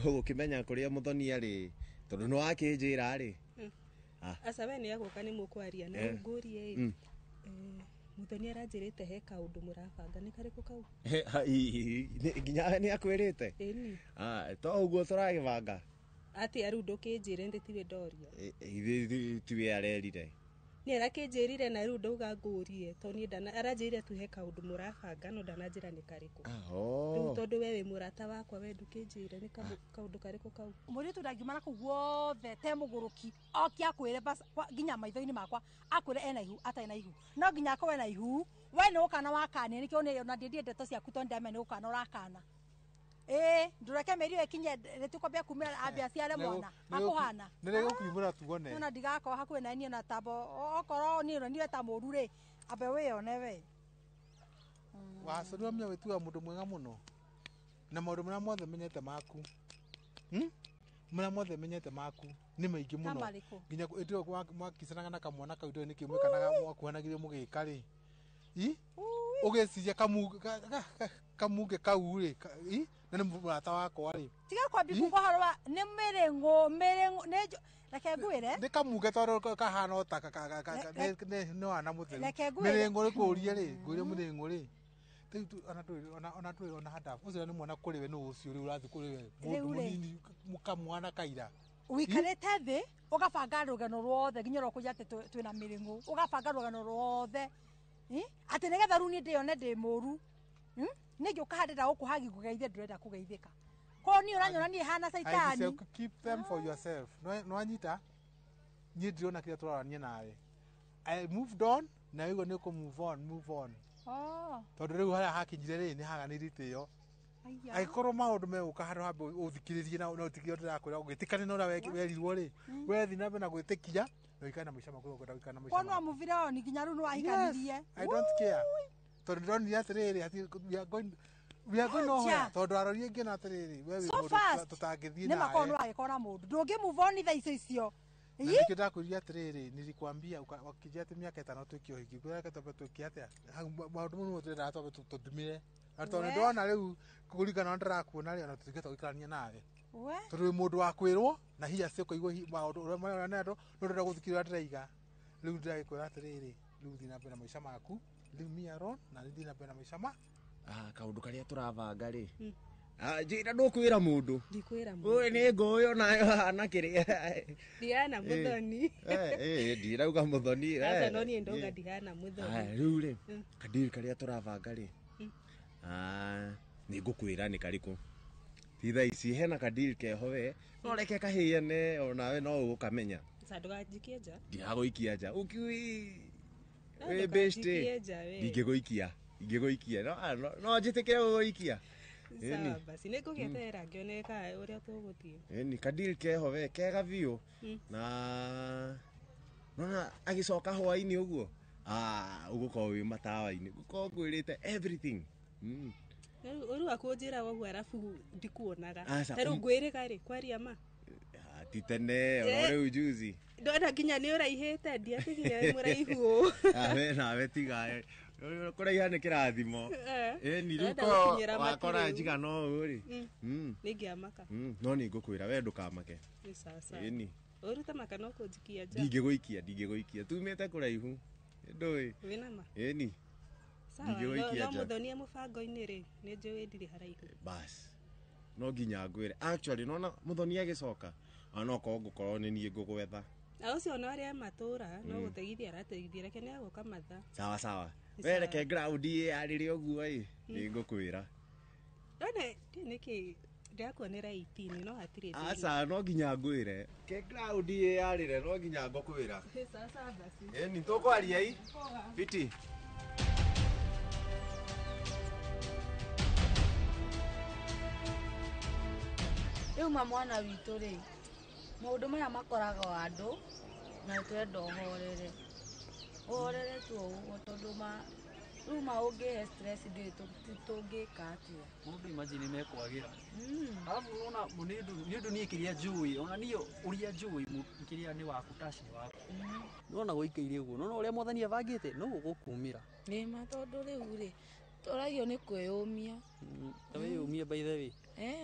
gũkĩmenya kũrĩa Muthoni arĩ tondũ nĩ wakĩnjĩra rĩ. Aca we nĩ agũka nĩ mũkwaria na ngũrie ĩ. Muthoni aranjĩrĩte he kaũndũ mũrabanga nĩ karĩkũ kau? Nginya nĩ akwĩrĩte? Ĩni. To ũguo tũragĩbanga. Atĩa rĩu ndũkĩnjĩre ndĩ tiwe ndoria. Ithuĩ tiwe arerire. Nĩ arakĩnjĩrire na rĩu ndauga ngũrie tondũ niĩ aranjĩrire tu he kaũndũ mũrabanga no ndananjĩra nĩ karĩkũ. Rĩu tondũ we wĩ mũrata wakwa we ndũkĩnjĩre nĩ kaũndũ karĩkũ kau. Mũirĩtu ndangiuma na kũu guothe te mũgũrũki oke akwĩre nginya maitho-inĩ makwa akwĩre ena ihu atarĩ na ihu no nginya akorwo ena ihu we nĩ ũkana wakania nĩkĩo ona ndiendie ndeto ciaku tondũ ndamenya nĩ ũkana ũrakana. Ĩĩ ndũreke mĩeri ĩyo ĩkinye rĩtũkwambia kumĩra ambia aciare mwana akũhana. Nĩ rĩgũkiumĩra tuone. Ona ndigakorwo hakuhĩ na niĩ ona tambo okorwo niĩ ona niĩ ta mũru rĩ ambe wĩyone we. Wacu nĩ wamenya wĩtuaga mũndũ mwega mũno na maũndũ marĩa mothe menyete maku. Marĩa mothe menyete maku nĩ maingĩ mũno. Nginya ĩndĩ ĩyo mwakicanaga na kamwana kau ndũĩ nĩkĩ mwĩkanaga mwakuhanagĩrio mũgĩka rĩ. Ũgĩciria kamunge kau rĩ na nĩ mũrata wakwa rĩ. Tiga kwambia kuga ũhoro wa nĩ mĩrĩngũ mĩrĩngũ nĩ reke ngwĩre. Nĩ kamunge tondũ kahana o ta nĩ wana mũtheru. Mĩrĩngũ rĩ kũrie rĩ ngwĩre mĩrĩngũ rĩ. Ona ndũĩ ona hadabu ũcio nĩ mwana kũrĩ we nĩ ũcio rĩu ũrathiĩ kũrĩ we mũndũ mũnini kamwana kaira. Ũikarĩte thĩ ũgabanga rũgano ruothe nginya ũrĩa ũkũnjĩra atĩ twĩna mĩrĩngũ ũgabanga rũgano ruothe atĩ nĩgetha rĩu niĩ ndĩyone ndĩ mũru. Nĩ ngĩũka haha ndĩrenda gũkũhagi ngũgeithie ndũrenda kũgeithĩka. Koguo niĩ ũranyona niĩ hana caitani. Keep them for yourself. Nĩwanyita niĩ ndirona kĩrĩa tũrarania nawe. I moved on na ũguo nĩ ũkũ move on move on. Tondũ rĩu harĩa hakinyire rĩ nĩ haganĩire itĩo. Angĩkorwo maũndũ megũka handũ hambe ũthikĩrĩrie na ũtige ndĩrakwĩra ũgĩtĩkane na ũrĩa werirwo rĩ wethiĩ na mbere na gwĩtĩkia na ũikare na maica maku ũkwenda gũikara na maica maku. Koguo nĩ wamuvire on nginya rĩu nĩ wahikanirie. I don't care. Tondũ ndĩronire atĩrĩrĩ we are going nowhere. Tondũ arorie ngĩona atĩrĩrĩ we wĩ mũndũ tũtangĩthiĩ nawe. Nĩ makorwo nĩ wagĩkorwo na mũndũ ndũngĩ move on thaa icio icio. Na nĩkĩo ndakwĩrire atĩrĩrĩ nilikwambia wakijia atĩ mĩaka ĩtano twĩke ũhiki ngwĩra twambe twĩke atĩa maũndũ mau nĩmo tũrendaga twambe tũthimĩre na tondũ nĩndona rĩu kũringana na ndĩrakuona rĩ ona tũtingĩhota gũikarania nawe tondũ wĩ mũndũ wa kwĩrwo na hinya cio ũkaigua maũndũ ũrĩa marĩa nĩ andũ no ndĩrenda gũthikĩrĩria ũrĩa ndĩraiga rĩu ndĩragĩkwĩra atĩrĩrĩ rĩu thiĩ na mbere na maica maku leave me alone na thiĩ na mbere na maica ma kaũndũ karĩa tũrabanga rĩ njĩra ndũkwĩra mũndũ ndikwĩra mũndũ ũyũ nĩ ngũyũ nayo hana kĩrĩa ndihana Muthoni ndirauga Muthoni aca no niĩ ndauga ndihana Muthoni. Rĩu rĩ kadiri karĩa tũrabanga rĩ nĩ ngũkwĩra nĩ karĩkũ ti thaa ici hena kadiri keho we no reke kahĩane onawe no ũgũkamenya. Aca ndũganjikie nja. Ndiragũikia nja ũkiui wĩ bĩctĩ ndingĩgũikia ingĩgũikia no njĩtĩkĩre gũgũikia. Sawa basi nĩ ngũgĩeterera ngĩone ka ũrĩa tũgũthiĩ. Ĩni kadiri keho we kega biũ na nona agĩcoka hwainĩ ũguo ũgũkorwo wĩ matawa-inĩ ngũkorwo ngwĩrĩte everything. Ũru akũnjĩra ũguo arabu ndikuonaga. Aca, Ta rĩu ngwĩrĩga rĩ kwaria ma. Ti tene ona rĩu juzi. Ndona nginya nĩ ũraihĩte ndiatĩ nginya wĩ mũraihu ũũ. Awe nawe tiga kũraiha nĩ kĩrathimo. Ĩni rĩu Ndĩrenda ko gũkinyĩra matu wakora rĩu. njigana ũũ rĩ. Nĩngĩamaka. No nĩ ngũkwĩra we ndũkamake. Nĩ sawa sawa. Ĩni. Ũru ta maka no kũnjikia nja. Ndingĩgũikia tumĩte kũraihu. Ndũĩ. Wĩna ma? Ĩni. Sawa, no Ndingĩgũikia no nja. mũthonie mũbango-inĩ rĩ, nĩ njũĩ ndirĩ haraihu. Bas. No nginya ngwĩre. Actually nona mũthoni agĩcoka ona no korwo ngũkorwo nĩ niĩ ngũgwetha. Na ũcio ona arĩa matũra no gũteithia arateithia reke nĩ agũka mathaa. Sawa sawa. Nĩ We sawa. reke ground ĩyarĩre ũguo ĩ. Nĩ ngũkwĩra. Ndona ndiũĩ nĩkĩ ndĩrakuonera 18 no hatirĩ thĩna. Aca no nginya ngwĩre. Ke ground ĩyarĩre no nginya ngũkwĩra. Sawa sawa basi. Ĩni tũkwaria i. Poa. Fiti. Rĩu ma mwana witũ rĩ, maũndũ maya makoraga andũ na twenda ũhorere. Ũhorere tu o ũguo tondũ ma rĩu ma ũngĩhe stress ndũĩ tũngĩka atĩa. Maũndũ imagine mekwagĩra. Alafu unaona nĩ ũndũ niĩ kĩrĩa njũĩ ona niĩ ũrĩa njũĩ kĩrĩa nĩ waku taci nĩ waku. Nĩwona gũikaire ũguo nĩwona ũrĩa mwathani abangĩte noguo gũkumĩra. Nĩ ma tondũ rĩu rĩ tũragio nĩ kwĩyũmia. Ta wĩyũmie by the way.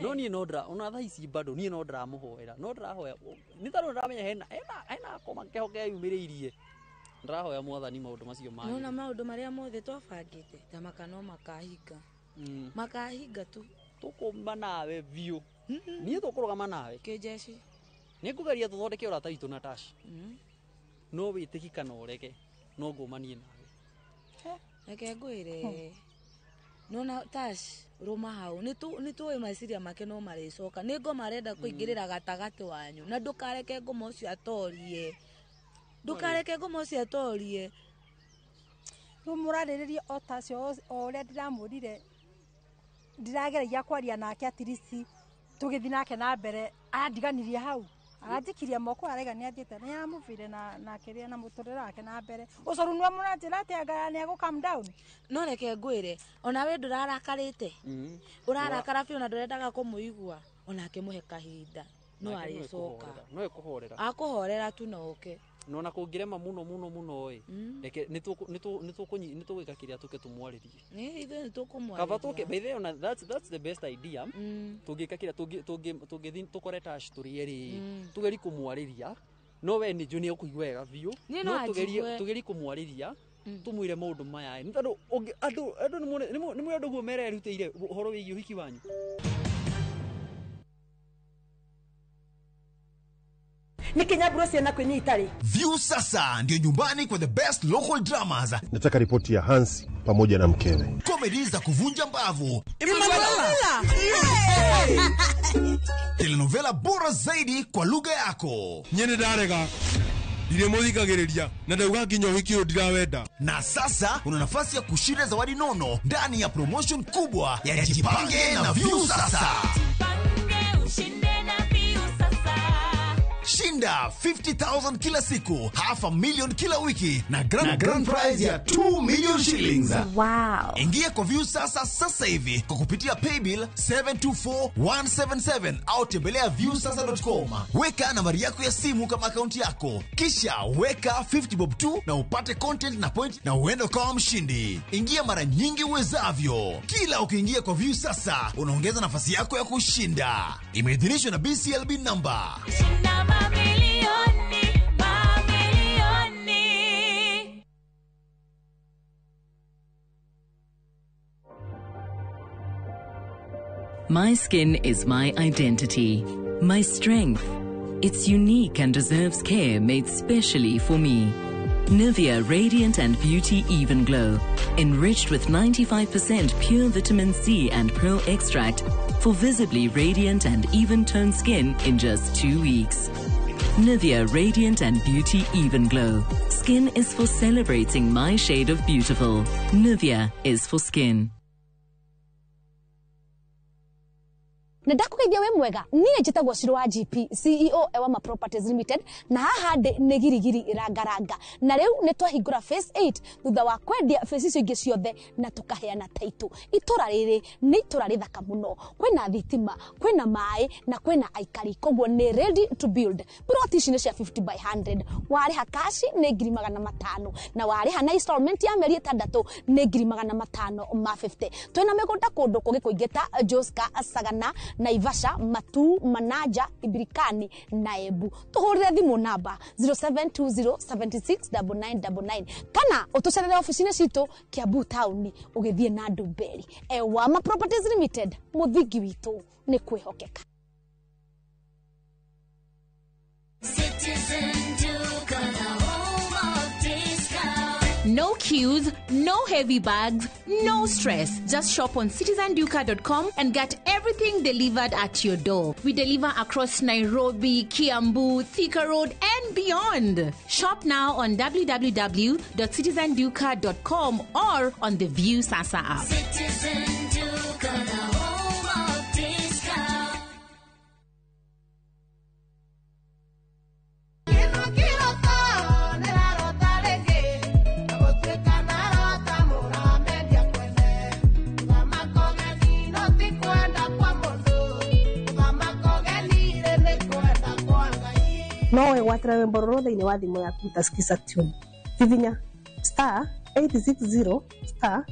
No niĩ no ndĩra ona thaa ici bado niĩ no ndĩramũhoera no ndĩrahoya nĩ tondũ ndĩramenya hena koma keho keyumĩrĩirie. Ndĩrahoya mwathani maũndũ macio magĩre. Nĩwona maũndũ marĩa mothe twabangĩte ta maka no makahinga. Makahinga tu. Tũkũma nawe biũ. Niĩ tũkũrũgama nawe. Kĩnjeci. Nĩ ngũgeria tũthondeke ũrata witũ na Tash. No wĩtĩki kana ũrege no ngũma niĩ nawe. Reke ngwĩre. Nona Tash rũma hau nĩ tũĩ meciria make no marĩcoka nĩ ngoma arenda kũingĩrĩra gatagatĩ wanyu na ndũkareke ngoma ũcio atorie. Ndũkareke ngoma ũcio atorie. Rĩu mũrarĩrĩria o tacio o ũrĩa ndĩramwĩrire ndĩrageragia kwaria nake at least tũgĩthiĩ nake na mbere andiganirie hau aranjikirie moko araiga nĩ athiĩte nĩ amũbire na kĩrĩa na mũtũrĩre wake na mbere ũcoru nĩwe mũranjĩra atĩ anga nĩ egũ calm down. No reke ngwĩre ona we ndũrarakarĩte ũrarakara biũ na ndũrendaga kũmũigua onake mũhe kahinda no arĩcoka. No ekũhorera. Akũhorera tu na ũke. Nona kũngĩrema mũno mũno mũno ĩ reke nĩ tũgwĩka kĩrĩa tũke tũmwarĩrie. Nĩ ithuĩ nĩ tũkũmwarĩria. Kaba tũke by the way ona that's the best idea. Tũngĩka kĩrĩa tũngĩthiĩ tũkore Tash tũrĩ erĩ tũgerie kũmwarĩria no we nĩ njũĩ nĩ ũkũigua wega biũ no tũgerie kũmwarĩria tũmwĩre maũndũ maya nĩ tondũ andũ nĩ mũĩ andũ guo mererutĩire ũhoro wĩgiĩ ũhiki wanyu. View sasa ndio nyumbani kwa the best local dramas. Nataka ripoti ya Hans pamoja na mkewe. Comedy za kuvunja mbavu. Emanuela. Telenovela bora zaidi kwa lugha yako. Nyene ndarega. Ndirimũthikagĩrĩria na ndauga nginya ũhiki ũyũ ndirawenda. Na sasa una nafasi ya kushinda zawadi nono ndani ya promotion kubwa ya Jipange na View sasa. Jipange ushinde na View sasa. Shinda 50,000 kila siku, 500,000 kila wiki na grand prize ya 2 million shillings. Wow. Ingia kwa View sasa sasa hivi kwa kupitia paybill 724177 au tembelea viewsasa.com. Weka nambari yako ya simu kama akaunti yako. Kisha weka 50 bob tu na upate content na point na uende ukawa mshindi. Ingia mara nyingi uwezavyo. Kila ukiingia kwa View sasa unaongeza nafasi yako ya kushinda. Imeidhinishwa na BCLB number. Shinda mamilioni, mamilioni. My skin is my identity, my strength. It's unique and deserves care made specially for me. Nivea Radiant and Beauty Even Glow, enriched with 95% pure vitamin C and pearl extract for visibly radiant and even-toned skin in just 2 weeks. Nivea Radiant and Beauty Even Glow. Skin is for celebrating my shade of beautiful. Nivea is for skin. Nĩ ndakũgeithia wĩ mwega. Niĩ njĩtagwo Ciro wa GP, CEO Ewama Properties Limited, na haha ndĩ nĩ Girigiri Rangaranga, na rĩu nĩ twahingũra phase 8 thutha wa kwendia phase icio ingĩ ciothe na tũkaheana title. Itũra rĩrĩ nĩ itũra rĩthaka mũno, kwĩna thitima, kwĩna maĩ na kwĩna aikari, koguo nĩ ready to build. Plot ici nĩ cia 50 by 100. Warĩha cash nĩ 500,000, na warĩha na installment ya mĩeri 6 nĩ 550,000. Twĩna mĩgũnda kũndũ kũngĩ kũingĩ ta Joska, Sagana, Naivasha, Matu, Manaja, Ibirikani na Embu. Tũhũrĩre thimũ namba 0720769999 kana ũtũcerere obici-inĩ citũ Kiambu taũni ũgĩthiĩ na Ndumberi. Ewama Properties Limited, mũthingi witũ nĩ kwĩhokeka. Citizen Duka, the home of discount. No queues, no heavy bags, no stress. Just shop on citizenduka.com and get everything delivered at your door. We deliver across Nairobi, Kiambu, Thika Road, and beyond. Shop now on www.citizenduka.com or on the View Sasa app. Citizen Duka, the home of discount. No wegwatĩra rwĩmbo rũrũ thĩinĩ wa thimũ yaku ta Skiza tune. Hihinya star 860 star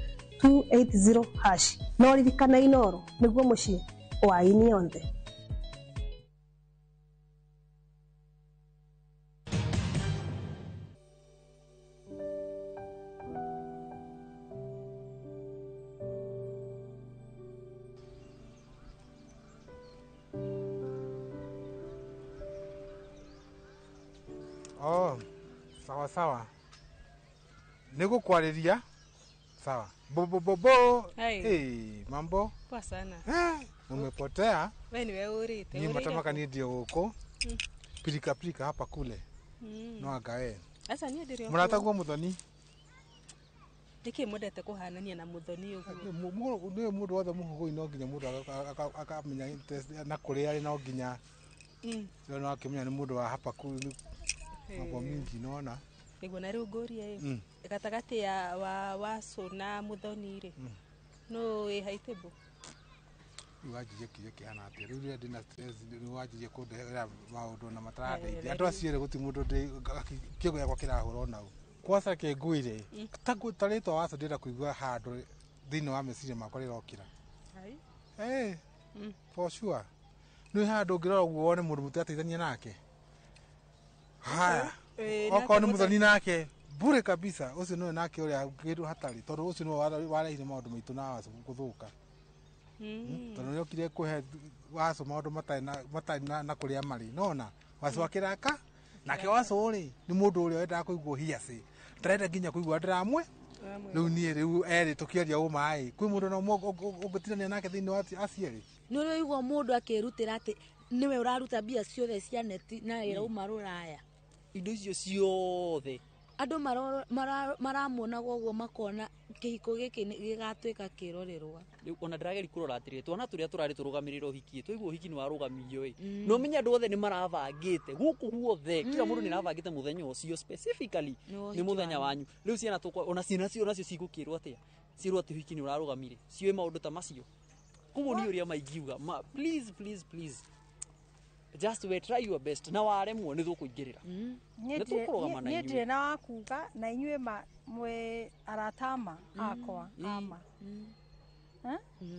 280 hash. No ririkana Inoro nĩguo mũciĩ wa aini othe. Oh, sawa sawa. Nĩgũkwarĩria. Sawa. Bo bo bo bo. Hey. Hey, mambo. Poa sana. Umepotea. Wewe ni wewe urite. Ni matamaka ni ndio huko. Pilika pilika hapa kule. No anga Sasa niĩ ndĩrĩ o Mũrataguo Muthoni. Nĩkĩ mwendete kũhanania na Muthoni ũguo? Nĩ mũndũ wothe mũhũgũi no nginya mũndũ akamenya interest na kũrĩa arĩ no nginya. No akĩmenya nĩ mũndũ wa hapa kule. Mambo mingi nona. Nĩguo na rĩu ngũrie ĩ gatagatĩ ya wa Wacu na Muthoni rĩ, nũ wĩ haitĩbũ? Rĩu wanjirie kĩũria kĩhana atĩa? Rĩu rĩrĩa ndĩna stress nĩ wanjirie kũndehera maũndũ na matarandeithia. Andũ acio erĩ gũtirĩ mũndũ kĩongo gĩakwa kĩrahũra onau. Kwaca kĩnguire ta rĩtwa Wacu ndĩrenda kũigua handũ thĩinĩ wa meciria makwa rĩrokĩra. For sure. Nĩ handũ ũngĩrora ũguo wone mũndũ mũtirateithania nake. Haya, okorwo nĩ Muthoni nake bure kabisa, ũcio nĩwe nake ũrĩa kĩndũ hatarĩ, tondũ ũcio nĩwe warehire maũndũ maitũ na Wacu gũthũka. Tondũ nĩokire kũhe Wacu maũndũ matarĩ na kũrĩa marĩ nona Wacu akĩraka nake. Wacu rĩ nĩ mũndũ ũrĩa wendaga kũiguo hearsay, ndarenda nginya kũigua ndĩramwe. Rĩu niĩ rĩu erĩ tũkĩaria ũma ĩ kwĩ mũndũ na ũmwe ũngĩtinania nake thĩinĩ wa acio erĩ. Nĩ ũrĩ waigua mũndũ akĩrutĩra atĩ nĩwe ũraruta mbia ciothe cia neti na ĩrauma rũraya? Indo icio ciothe andũ maramuonaga ũguo makona kĩhiko gĩkĩ gĩgatuĩka kĩrorerwa. Rĩu ona ndĩrageria kũrora atĩrĩrĩ, twana tũrĩa tũrarĩ tũrũgamĩrĩre ũhiki, twaigua ũhiki nĩ warũgamio ĩ, no ũmenye andũ othe nĩ marabangĩte gũkũ guothe, kila mũndũ nĩ arabangĩte mũthenya ũcio specifically nĩ mũthenya wanyu. Rĩu ciana ona ciana cio nacio cigũkĩrwo atĩa? Ciĩrwo atĩ ũhiki nĩ ũrarũgamire, ciũĩ maũndũ ta macio. Koguo niĩ ũrĩa maingiuga, please please please, just we try your best, na waremwo nĩ tũkũingĩrĩra. Niĩ ndirĩ na wa kuga na inyuĩ mwĩ arata ama akwa ama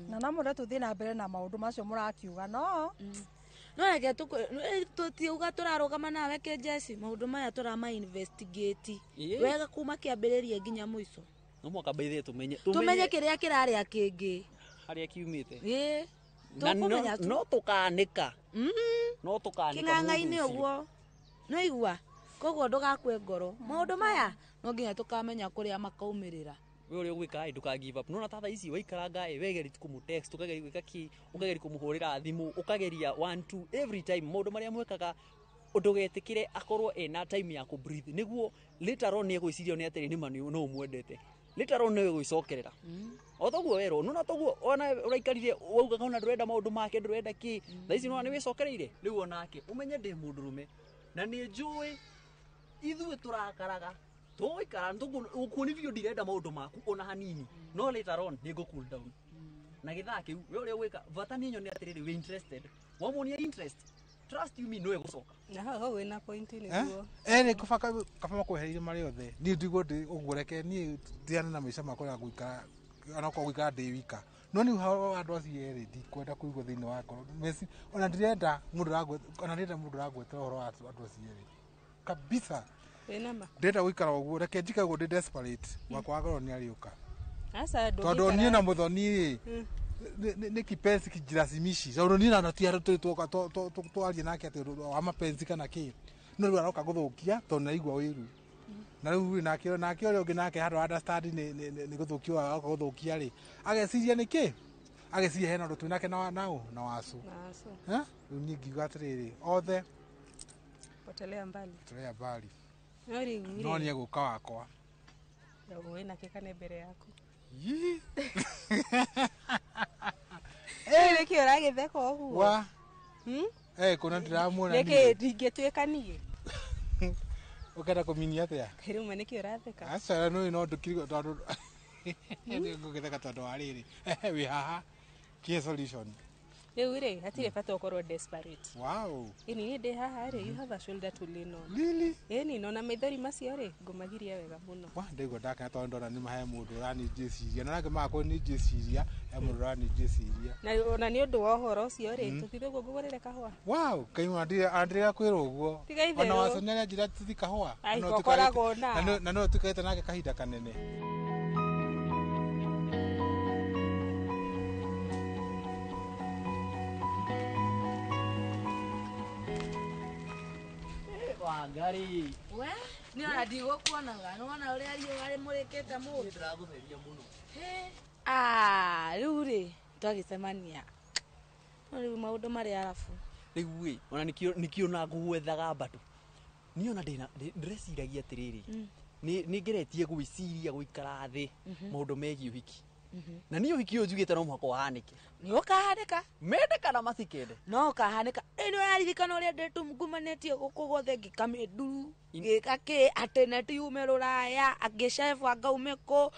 na no mũrenda tũthiĩ na mbere na maũndũ macio mũrakiuga no no reke tũtiuga tũrarũgama nawe kĩnjeci, maũndũ maya tũrama investigate wega kuma kĩambĩrĩria nginya mũico. No mũhaka baithe tũmenye kĩrĩa kĩrarĩa kĩngĩ harĩa kiumĩte. Ĩĩ, no tũkanĩka, no tũkanĩka kĩng'ang'a-inĩ ũguo no igua, koguo ndũgakue ngoro. Maũndũ maya no nginya tũkamenya kũrĩa makaumĩrĩra. We ũrĩa ũgwĩka ĩ ndũka give up. Nona ta thaa ici waikaranga ĩ wegeri kũmũ text, ũkageria gwĩka kĩ, ũkageria kũmũhũrĩra thimũ, ũkageria 1 2 every time maũndũ marĩa mwekaga ndũgetĩkĩre akorwo ena time ya kũ breathe, nĩguo later on nĩ egwĩciria nĩ atĩrĩ nĩ ma no ũmwendete. Later on nĩ gũicokerera. O toguo werwo nona toguo ona ũraikarire waugaga ona ndũrenda maũndũ make ndũrenda kĩ. Thaa ici nona nĩ wĩcokereire. Rĩu onake ũmenye ndĩ mũndũrũme na nĩ njũĩ ithuĩ tũrakaraga tũgũikara ũkuoni biũ ndirenda maũndũ maku ona hanini no later on nĩ ngũ cool down. Na gĩthaa kĩu we ũrĩa ũgwĩka bata nĩ nyone atĩrĩrĩ wĩ interested wamuonia interest trust you me no ĩgũcoka. Na hau hau wĩna point nĩguo. Ere kaba kaba makwehereire marĩ othe niĩ ndigwo ndĩ ũguo reke niĩ ndiane na maica makwa ya gũikara onakorwo gũikara ndĩ wika no nĩ ũhoro wa andũ acio erĩ ndikwenda kũigua thĩinĩ wa ngoro ona ndirenda mũndũ ona ndirenda mũndũ ũrangwetera ũhoro wa andũ acio erĩ kabisa. Wĩna ma ndĩrenda gũikara ũguo reke njikare ũguo ndĩ desperate wakwa wa ngoro nĩ arĩũka. Aca tondũ niĩ na mũthoni rĩ nĩ kipenzi kijirasimishi tondũ niĩ na ti andũ tũrĩ twaria nake atĩ wa mapenzi kana kĩ no rĩu aroka gũthũkia tondũ nĩaigua ũiru na rĩu nake nake ũrĩa ũngĩ nake handũ understand nĩ gũthũkio aroka gũthũkia rĩ ageciria nĩ kĩ ageciria hena ũndũ twĩ nake na nao na wacu rĩu niĩ ngiuga atĩrĩrĩ othe potelea mbali potelea mbali no rĩu no nĩ egũka wakwa wĩna kĩ mbere yaku. Yii. Nĩkĩ ũragĩtheka ũguo? Wa. Kũna ndĩramuona niĩ. Nĩkĩ ndingĩtuĩka niĩ? Ũkenda kũminia atĩa? Rĩu nĩkĩ ũratheka? Aca no no ndũkiri tondũ ngũgĩtheka tondũ wa rĩrĩ. Wĩ haha. Kĩ solution? Rĩu rĩ hatirĩ bata ũkorwo desperate. Wow. Ĩni niĩ ndĩ haha rĩ you have a shoulder to lean on. Really? Ĩni nona maithori macio rĩ ngũmagiria wega mũno. Wa ndaigua ndakena tondũ ndona nĩ mahe mũndũ ũraninjĩciria na nake magakwo ninjĩciria he mũndũ ũraninjĩciria. Na ona nĩ ũndũ wa ũhoro ũcio rĩ tũthiĩ ũguo ngũgũrĩre kahũa. Wow, kaima ndirega kwĩrwo ũguo. Ona wacu nĩ aranjĩra tũthiĩ kahũa. Na no tũikaite nake kahinda kanene. Wangari. We, ni ona ndigũkuonaga nĩwona ũrĩa riũa rĩmũrĩkĩte mũndũ. Ndĩragũtheria mũno. Rĩu rĩ twagĩcemania no rĩu maũndũ marĩ arabu. Rĩu ĩ ona nĩkĩo na ngũgwethaga bado niĩ ona ndĩreciragia atĩrĩrĩ nĩ ngeretie gwĩciria gũikara thĩ maũndũ megiĩ ũhiki na niĩ ũhiki ũyũ njugĩte no mũhaka ũhanĩke. Nĩ ũkahanĩka mende kana matikende no ũkahanĩka. Nĩ ũraririkana ũrĩa ndĩtumugumanĩtie gũkũ guothe ngĩkamĩnduru ngĩka kĩ atĩ neti yume rũraya angĩcebu angaume kũ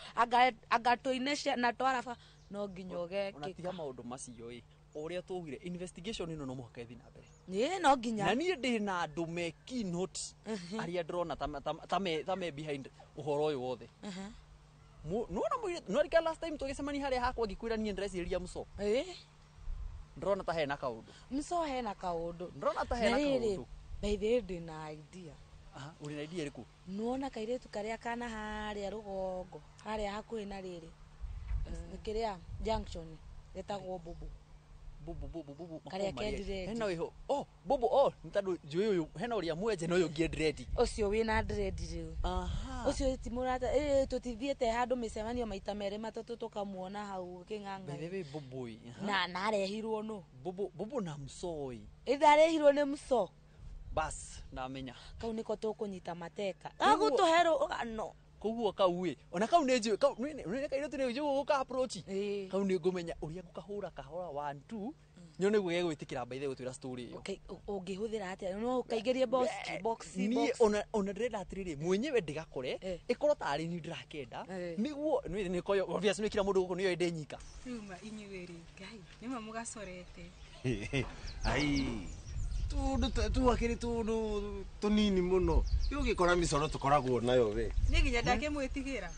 anga tũine na twaraba no nginya ũgekĩka. Ona tiga maũndũ macio ĩ ũrĩa twaugire investigation ĩno no mũhaka ĩthiĩ na mbere. Ĩ no nginya. Na niĩ ndĩ na andũ me keynote arĩa ndĩrona ta me behind ũhoro ũyũ wothe. Nona mũirĩtu no last time tũgĩcemania harĩa hakwa ngĩkwĩra niĩ ndĩrecirĩria mũco. Ndĩrona ta hena kaũndũ. Mũco hena kaũndũ. Ndĩrona ta hena kaũndũ. By the way ndĩ na idea. Aha, ũrĩ na idea ĩrĩkũ? Nĩwona kairĩtu karĩa kana harĩa rũgongo harĩa hakuhĩ na rĩrĩ kĩrĩa junction getagwo Bobo. Bobo bobo bobo karĩa ke dread. Hena wĩho. Oh, bobo oh nĩ tondũ njũĩ ũyũ hena ũrĩa mwenje na ũyũ ũngĩ dread. Ũcio wĩna dread rĩu. Aha. Ũcio ti mũrata tũtithiĩte handũ mĩcemanio maita merĩ matatũ tũkamuona hau kĩng'ang'a. By the way bobo ĩ. Na arehirwo nũ? Bobo bobo na mũco ĩ. Ĩthe arehirwo nĩ mũco. Bas ndamenya. Kau nĩko tũkũnyita mateka. Gagũtũhe rũgano. Koguo kau ĩ ona kau nĩ njũĩ kau nĩ kairĩtu nĩ njũĩ gũka approach kau nĩ ngũmenya ũrĩa ngũkahũra kahora 1 2 nyone guo gegwĩtĩkĩra by the way gũtwĩra story ĩyo. Ũngĩhũthĩra atĩa no ũkaingĩrie box box. Niĩ ona ndĩrenda atĩrĩrĩ mwenyewe ndĩgakore ĩkorwo tarĩ niĩ ndĩrakenda nĩguo nĩ koyo obviously nĩ kila mũndũ gũkũ nĩoĩ ndĩ nyika. Rĩu inyuĩ rĩ Ngai nĩma mũgacorete. Ai tundu tuakiri tundu tunini muno riu gikora micoro tukoragwo nayo we ni nginya ndakimwitigira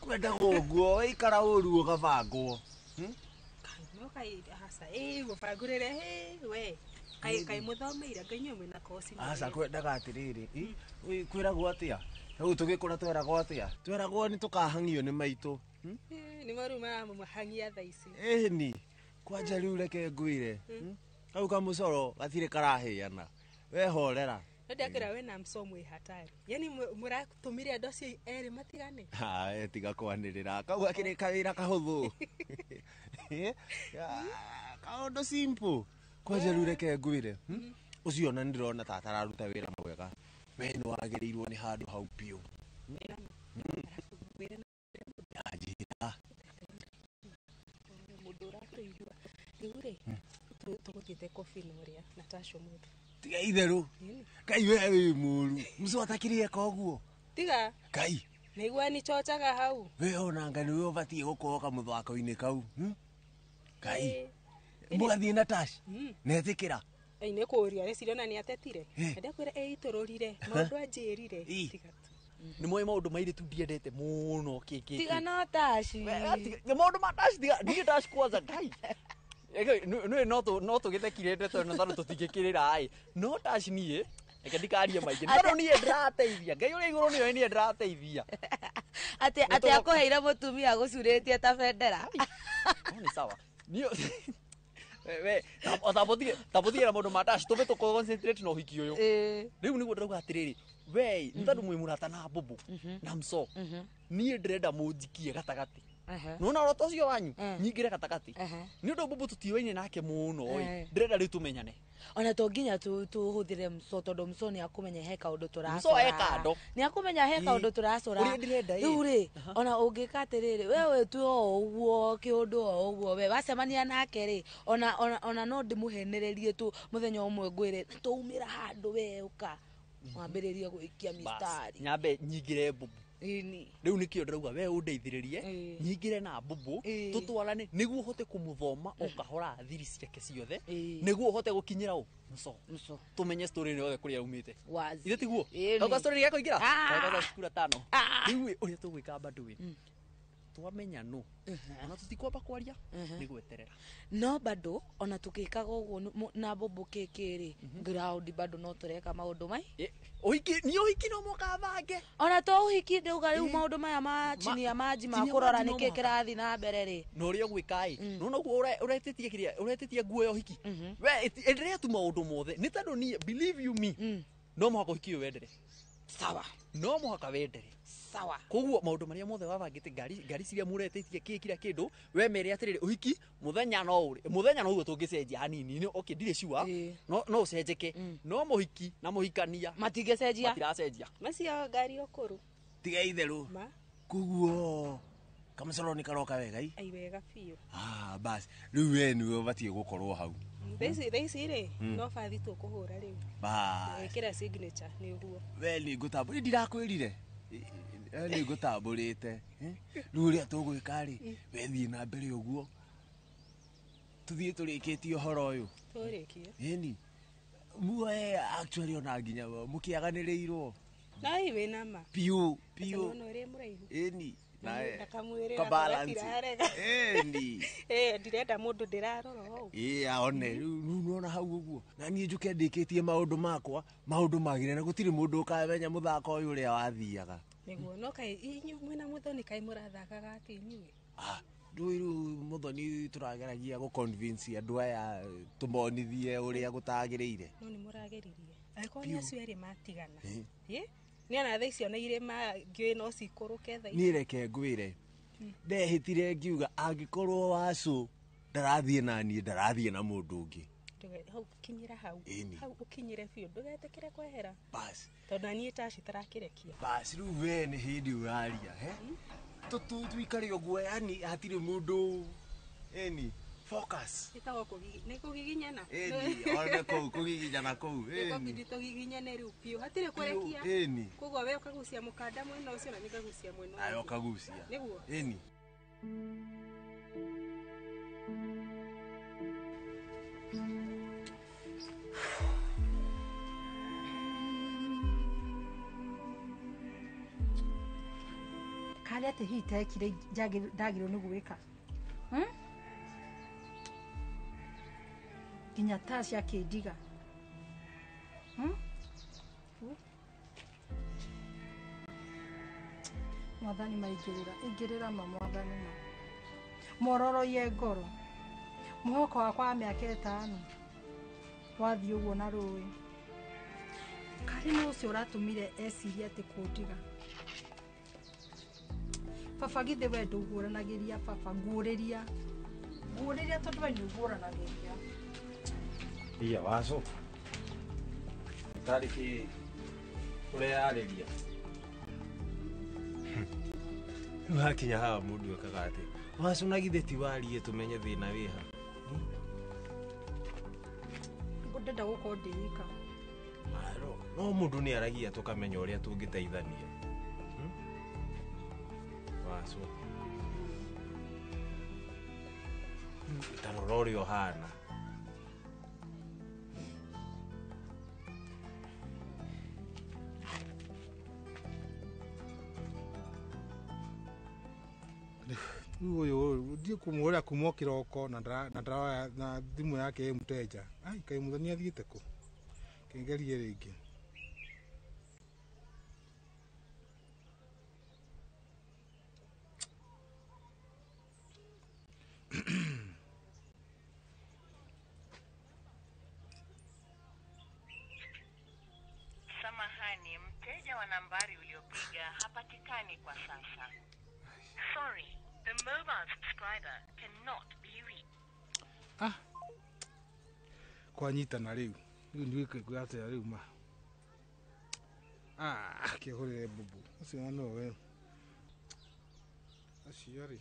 kwendaga uguo waikara uru ugabangwo no kai hasa gubangurire we kai kai muthomeire ngai inyuĩ mwĩna koci. Aca kwendaga atiriri kwiragwo atia riu tugikura tweragwo atia tweragwo ni tukahang'io ni maitu ni maru maramũhangia thaa ici. Ĩni kwanja riu reke ngwire kau kamucoro gatirĩ karaheana we horera. Ndakira we na mco mwĩ hatari yani mũratũmire andũ acio erĩ matigane. Ha tiga kwanĩrĩra kau gakĩrĩ kawĩra kahũthũ kaũndũ simple. Kwanja rĩu reke ngwĩre ũcio ona nĩndĩrona ta atararuta wĩra mwega we nĩwagĩrĩirwo nĩ handũ hau biũ. Rĩu rĩ tũgũthiĩte coffee ũrĩa na Tash ũmũthĩ. Tiga itherũ. Ngai we wĩ mũru. Mco atakĩrĩe koguo. Tiga. Ngai. Nĩigua nĩ chochaga hau. We ona Ngai nĩwe ũbatiĩ gũkorwo kamũthako-inĩ kau. Ngai. Mũgathiĩ na Tash. Netĩkĩra. Ai nĩ kũũria rĩciria ona nĩ atetire. Ndakwĩra ĩitũrũrire maũndũ anjĩrire. Tiga. Nĩ moĩ maũndũ mairĩ tu ndiendete mũno kĩkĩ. Tiga no Tash. Maũndũ ma Tash tiga ndiĩ Tash kwanza Ngai. Nĩ no tũgĩthekire ndeto ĩno tondũ tũtingĩkĩrĩra ĩ. No Tash niĩ reke ndikarie maingĩ. Tondũ niĩ ndĩrateithia. Ngai ũrĩa igũrũ nĩoĩ niĩ ndĩrateithia. Atĩ akũheire mũtumia agũcurĩtie ta bendera. No nĩ sawa. Niĩ we tamũtige na maũndũ ma Tash tũbe tũconcentrate na ũhiki ũyũ. Rĩu nĩguo ndĩrauga atĩrĩrĩ we nĩ tondũ mwĩ mũrata na mbũmbũ na mco niĩ ndĩrenda mũnjikie gatagatĩ. Nona ũroto ũcio wanyu nyingĩre gatagatĩ. Nĩ ũndũ mbũmbũ tũtiũaine nake mũno ĩ ndĩrenda rĩu tũmenyane. Ona to nginya tũhũthĩre mco tondũ mco nĩ akũmenya he kaũndũ tũracora. Mco e kando. Nĩ akũmenya he kaũndũ tũracora. Ũrĩa ndĩrenda ĩ. Rĩu rĩ ona ũngĩka atĩrĩrĩ we wĩtue o ũguo kĩũndũ o ũguo we wacemania nake rĩ ona no ndĩmũhenererie tu mũthenya ũmwe ngwĩre tũumĩra handũ we ũka wambĩrĩrie gũikia mistari. Nyambe nyingĩre mbũmbũ. Rĩu nĩkĩo ndĩrauga we ũndeithĩrĩrie nyingĩre na mbũmbũ tũtwarane nĩguo ũhote kũmũthoma o kahora thiri ciake ciothe nĩguo ũhote gũkinyĩra ũ mco tũmenye story ĩno yothe kũrĩa umĩte. Ithe tiguo gauka story gĩa kũingĩra gauka cukuru tano. Rĩu ũrĩa tũgwĩka bado ĩ twamenya no ona tũtikwamba kwaria nĩ gweterera. No bado ona tũgĩkaga ũguo na mbũmbũ kĩkĩ rĩ ground bado no tũreka maũndũ mai ũhiki nĩ ũhiki no mũkabange. Ona to ũhiki ndauga rĩu maũndũ maya ma chini ya maji ma kũrora nĩkĩ kĩrathiĩ na mbere rĩ. Na ũrĩa ũgwĩka ĩ nona ũguo ũretĩtie kĩrĩa ũretĩtie nguo ya ũhiki we endelea tu maũndũ mothe nĩ tondũ niĩ believe you me no mũhaka ũhiki ũyũ wendere. Sawa. No mũhaka wendere. Sawa. Koguo maũndũ marĩa mothe wabangĩte ngari ciria mũretĩtie kĩ kira kĩndũ we mere atĩrĩrĩ ũhiki mũthenya no ũrĩ mũthenya no ũguo tũngĩcenjia hanini okay ndirĩ sure no ũcenjeke no mũhiki na mũhikania matingĩcenjia matiracenjia macio ngari ũkũrũ. Tiga itherũ. Koguo kamũcoro nĩ karoka wega i. Ai wega biũ. Ah bas rĩu we nĩwe ũbatiĩ gũkorwo hau. Thaa ici rĩ no bathi tũkũhũra rĩu. Bas. Gwĩkĩra signature nĩ ũguo. We nĩ ngũtambũrĩte ndirakwĩrire. Nĩ ngũtambũrĩte. Rĩu ũrĩa tũgwĩka rĩ we thiĩ na mbere ũguo tũthiĩ tũrĩkĩtie ũhoro ũyũ. Tũrĩkie. Ĩni. Muoe actually ona nginya mũkĩaganĩrĩirwo. Na i wĩna ma. Piũ piũ. Nĩ ũrĩ mũraihu. Ĩni. Ndakamwĩrĩra Ĩni. Ndirenda mũndũ ndĩrarora ũũ. Ĩ aone rĩu nĩwona hau ũguo. Na niĩ njũke ndĩkĩtie maũndũ makwa maũndũ magĩre na gũtirĩ mũndũ ũkamenya mũthako ũyũ ũrĩa wathiaga. Nĩguo no kaĩ inyuĩ mwĩna mũthoni kaĩ mũrathakaga atĩ inyuĩ. Ndũĩ rĩu mũthoni tũrageragia gũ convince andũ aya tũmonithie ũrĩa gũtagĩrĩire. No nĩ mũrageririe. Angĩkorwo nĩ acio erĩ matigana. Ĩ nĩ ona thaa icio na irĩma ngĩũĩ no cikũrũke thaa ici. Niĩ reke ngwĩre ndehĩtire ngiuga angĩkorwo Wacũ ndarathiĩ na niĩ ndarathiĩ na mũndũ ũngĩ. Hau kinyĩra hau. Hau ũkinyĩre biũ ndũgetĩkĩre kwehera. Bas. Tondũ na niĩ Tash itarakĩrekia. Bas rĩu we nĩ hĩndĩ ũraria he. Tuikare ũguo yani hatirĩ mũndũ ĩni focus. Ĩtagwo nĩ kũgiginyana. Ĩni ona kũu kũgiginyana kũu. Ĩni tũgiginyane rĩu biũ hatirĩ kũrekia. Ĩni. Koguo we ũkagucia mũkanda mwena ũcio na niĩ ngagucia mwena ũyũ. Nawe ũkagucia. Nĩguo. Ĩni. Karĩ atĩ hihi tekire ndagĩrĩirwo nĩ gwĩka. Nginya Tash akĩndiga. Mwathani maingĩrĩra ingĩrĩra ma mwathani ma mororoie ngoro mũhoko wakwa wa mĩaka 5 wathiĩ ũguo na rũĩ. Karĩ nĩ ũcio ũratũmire ecirie atĩ kũndiga. Baba githĩ we ndũguũranagĩria baba nguũrĩria nguũrĩria tondũ we nĩ ũguũranagĩria. Iya Wacũ tarĩ kĩ ũreyarĩria. Rĩu hakinya haha mũndũ ekaga atĩ Wacũ na githĩ ti warie tũmenye thĩna wĩha. Ndenda gũkorwo ndĩ wika. No mũndũ nĩ aragia tũkamenya ũrĩa tũngĩteithania. Wacu. Ta rora ũrĩa ũhana. Rĩu ũyũ ndiĩ kũmũhũrĩra kuma o kĩroko na ndĩroya na thimũ yake ĩ mũteja. Ai, kaĩ Muthoni athiĩte kũ? Kĩngerie rĩngĩ. Samahani, mteja wa nambari uliopiga hapatikani kwa sasa. Sorry, the mobile subscriber cannot be reached. Ah. Kwanyitana rĩu. Rĩu ndigwĩka atĩa rĩu ma. Ah, kĩhũrĩre bubu. Ũcio no we. Acio rĩ.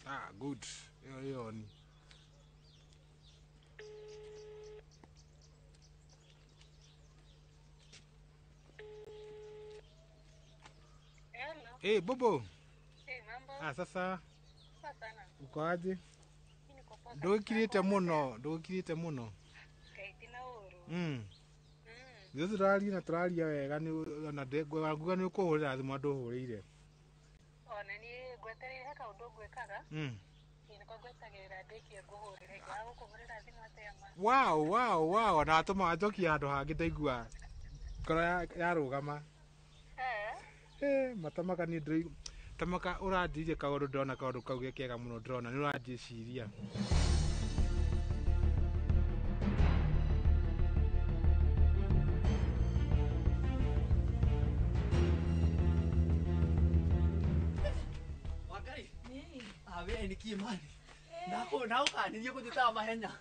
Ah, good. Ĩyo ĩyo ni. Hello. Hey, Bobo. Hey, mambo. Ah, sasa. Poa sana. Uko aje? Niko poa. Ndũgĩkirĩte mũno, ndũgĩkirĩte mũno. Ngai tina ũru. Ithuĩ tũraria na tũraria wega nĩ ona nguga nĩ ũkũhũrĩra thimũ ndũhũrĩire. Ona niĩ ngwetereire he kaũndũ ngwĩkaga. Niĩ nĩko ngwetagĩrĩra ndĩkie ngũhũrĩre. Ngaga gũkũhũrĩra thimũ atĩa ma. Wow, wow, wow, na watũma wanjokia handũ hangĩ ndaigua ngoro yarũgama. Matamaka niĩ ndĩraigua tamaka ũranjĩrire kaũndũ ndĩrona kaũndũ kau ge kega mũno ndĩrona nĩ ũranjĩciria. Wangari. Ah, we nĩ kĩ mani. Ndagũkanirie kũnjĩtaga mahenya.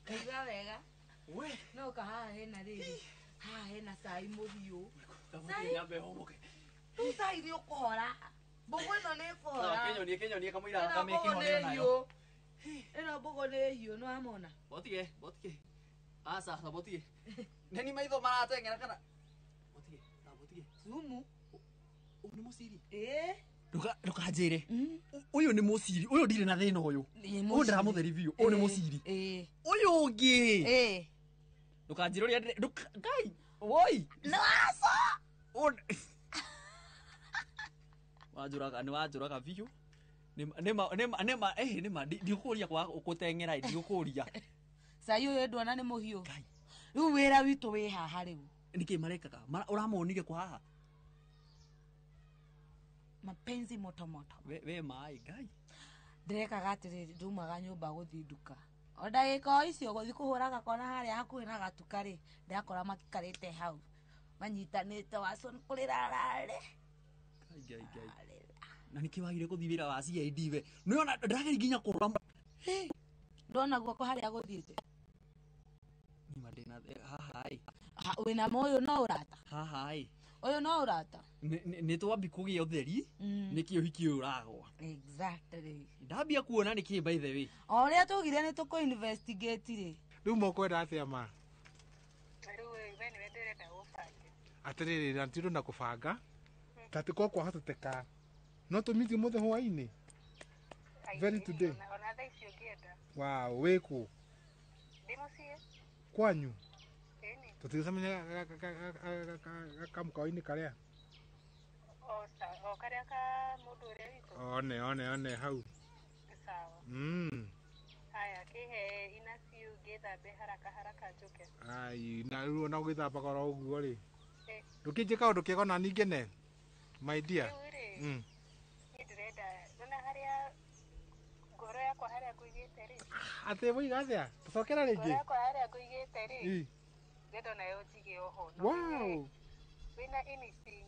Ndaigua wega. We. No ka haha hena rĩrĩ. Haha hena cai mũhiũ. Ndamũtige nyambe hũmũke. Rĩu cai nĩ ũkũhora. Mbũgũ ĩno nĩ ĩkũhora. Kĩnyonie kĩnyonie kamũira Ĩno thakame mbũgũ ĩkĩhonio nĩ nayo. hiũ. Ĩno mbũgũ nĩ hiũ nĩ wamona. Botige, botige. Aca, ta botige. Nĩ ni maitho marateng'era kana. Botige, ta botige. Sumu. Ũyũ nĩ mũciri. Ĩĩ. Ndũkanjĩre. Ũyũ nĩ mũciri. Ũyũ ndirĩ na thĩna ũyũ. Ũyũ ndĩramũtheri biũ. Ũyũ nĩ mũciri. Ũyũ ũngĩ. Ndũkanjĩre ũrĩa Ngai. Woi. No aca. Wanjũraga nĩ wanjũraga biũ. Nĩma nĩma nĩma nĩma ndigũkũria kwa gũteng'era ndigũkũria. Cai ũyũ ndwona nĩ mũhiũ. Rĩu wĩra witũ wĩ haha rĩu. Nĩkĩ marekaga? Ũramonire kwa haha? Mapenzi moto moto. We maĩ Ngai. Ndĩrekaga atĩrĩrĩ ndumaga nyũmba gũthiĩ nduka. O ndagĩka o icio gũthiĩ kũhũra gakona harĩa hakuhĩ na gatuka rĩ, ndĩrakora maikarĩte hau. Manyitanĩte wacu nĩ kũrĩra ararĩ. Ngai Ngai Ngai. Na nĩkĩ wagire gũthiĩ wĩra wa CID we? Nĩwona ndĩrageria nginya kũrora. Ndona guoko harĩa gũthiĩte. Nĩma ndĩna haha ĩ. Wĩna ma ũyũ no ũrata. Haha ĩ. Ũyũ no ũrata. Nĩ twambi kũgĩa ũtheri nĩkĩ ũhiki ũyũ ũragwa. Exactly. Ndambia kuona nĩkĩ by the way. O ũrĩa tugire nĩ tũkũ investigate rĩ. Rĩu mũkwenda atĩa ma? Rĩu we nĩwe ndĩrenda ũbange. Atĩrĩrĩ na ti ũndũ na kũbanga. Tatĩ kwa kwahoteteka. No tũmiti ũmũthĩ hwaĩ-inĩ. Very today. Ona thaa ici ũngĩenda. Wow, wĩ kũ? Ndĩ mũciĩ. Kwanyu? Ĩni. Tũtigĩcemania kamũkawa-inĩ karĩa? O karĩa ka mũndũ ũrĩa witũ. One one one hau. Sawa. Haya, kĩhe ina ciu ngĩthambe haraka haraka njũke. Ai, na rĩu ona ũgĩthambaga oro ũguo rĩ. Ndũkĩnjĩka kaũndũ kega ona niĩ ngene. My dear. Rĩu rĩ. Niĩ ndĩrenda nona harĩa ngoro yakwa harĩa ngũigĩte rĩ. Atĩ woiga atĩa? Tũcokera rĩngĩ. Ngoro yakwa harĩa ngũigĩte rĩ. Ndĩrenda onayo njige oho. Wow. Wĩna anything.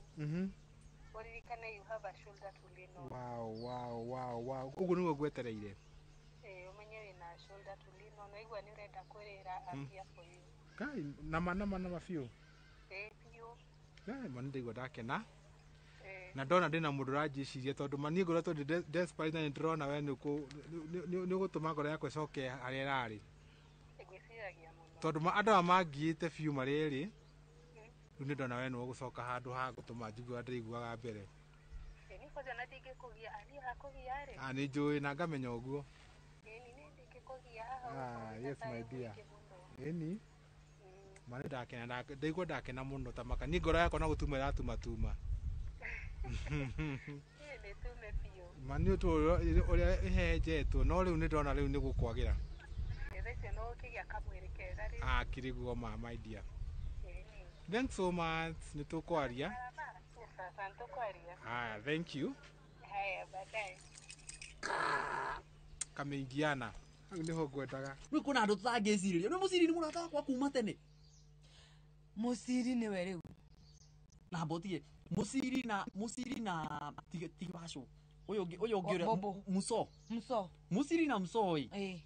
Ũririkane you have a shoulder to lean on. Wow, wow, wow, wow. Ũguo nĩguo ngwetereire. Ũmenye wĩna shoulder to lean on. Waigua nĩ ũrenda kwĩrĩra, I'm here for you. Ngai, nama nama nama biũ. Ĩĩ biũ. Ngai, ma nĩ ndaigua ndakena. Na ndona ndĩna mũndũ ũranjĩciria tondũ ma niĩ ngoretwo ndĩ desperate na nĩndĩrona we nĩ ũgũtũma ngoro yakwa ĩcoke harĩa ĩrarĩ. Tondũ andũ aya mangiĩte biũ marĩ erĩ, rĩu nĩ ndona we nĩwe ũgũcoka handũ ha gũtũma njigue ndĩraiguaga mbere. Ah, nĩ njũĩ na ngamenya ũguo. Ah, yes my dear. Ĩni. Ma nĩ ndakena, ndaigua ndakena mũno ta maka. Niĩ ngoro yakwa no gũtuma ĩratumatuma. Ma nĩ ũndũ ũrĩa ĩhenjetwo, no rĩu nĩ ndona rĩu nĩ gũkwagĩra. Ah, kĩrĩ guo ma my dear. Thanks so much. Nĩ tũkwaria. Haya, thank you. Haya, baadaye. Kameingiana. Hau nĩho ngwendaga. Rĩu kwĩna andũ tũtangĩcirĩria. Nĩ Mũciri nĩ mũrata wakwa kuma tene. Mũciri nĩwe rĩu. Na mbotige. Mũciri na tigi wacu. Ũyũ ũngĩ ũrĩa Muso. Muso. Mũciri na Muso ĩ. Eh.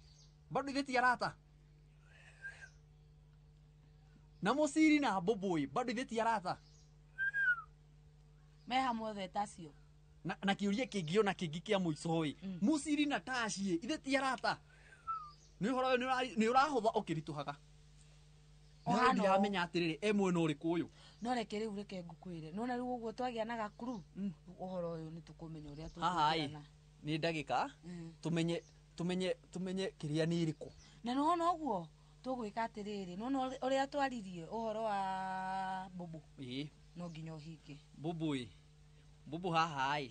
Bado ithe ti arata. Na Mũciri na Bobo ĩ, bado ithe ti arata. Me hamwe othe tacio. Na kĩũria kĩngĩ ona kĩngĩ kĩa mũico ĩ. Mũciri na Tashi ĩ, ithe ti arata. Nĩ ũhoro ũyũ nĩ ũrahũtha ũkĩritũhaga. Ũhana Ndiramenya atĩrĩrĩ, e mwena ũrĩkũ ũyũ. No reke rĩu reke ngũkwĩre. Nĩwona rĩu ũguo twagĩa na gakuru, ũhoro ũyũ nĩ tũkũmenya ũrĩa Haha ĩ, tũkũingĩrana. nĩ ndagĩka tũmenye kĩrĩa nĩ ĩrĩkũ. Na nĩwona ũguo tũgwĩka atĩrĩrĩ, nĩwona ũrĩa twaririe ũhoro wa Bobo. Ĩĩ. No nginya ũhinge. Bobo ĩ. Bobo haha ĩ.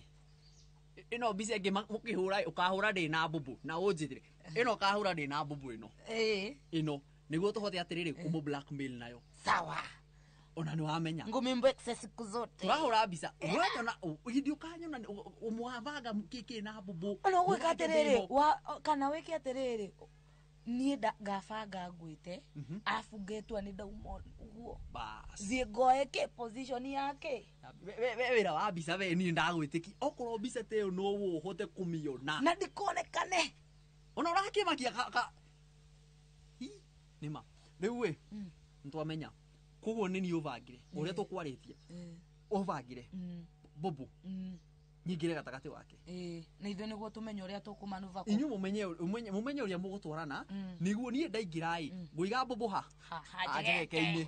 Ĩno mbica ĩngĩ mũkĩhũra ũkahũra ndĩ na Bobo na ũnjĩtĩre. Ĩno ũkahũra ndĩ na Bobo ĩno. Ĩĩ. Ĩno nĩguo tũhote atĩrĩrĩ kũmũ blackmail nayo. Sawa. Ona nĩ wamenya. Ngũmĩmbwekse siku zote. Tũrahũra mbica. Ũranyona hĩndĩ ũkanyona ũmwabanga kĩkĩ na Bobo. Ona ũgwĩka atĩrĩrĩ, kana wĩke atĩrĩrĩ, niĩ ngabanga ngwĩte, arabu ngetua nĩ ndauma ũguo. Thiĩ ngoe kĩ position yake. We wĩra wa mbica we niĩ ndagwĩtĩkia. Okorwo mbica ta ĩyo no ũhote kũmĩona. Na ndikonekane. Ona ũrakĩmakia ka nĩma. Rĩu ĩ, nĩtwamenya. Koguo nĩ niĩ ũbangire ũrĩa tũkwarĩtie. Ũbangire. Bobo. Nyingĩre gatagatĩ wake. Ĩĩ, na ithuĩ nĩguo tũmenye ũrĩa tũkũmanuva. Inyuĩ mũmenye ũrĩa mũgũtwarana, nĩguo niĩ ndaingĩra ĩ, ngũiga Bobo ha? Njegeke-inĩ.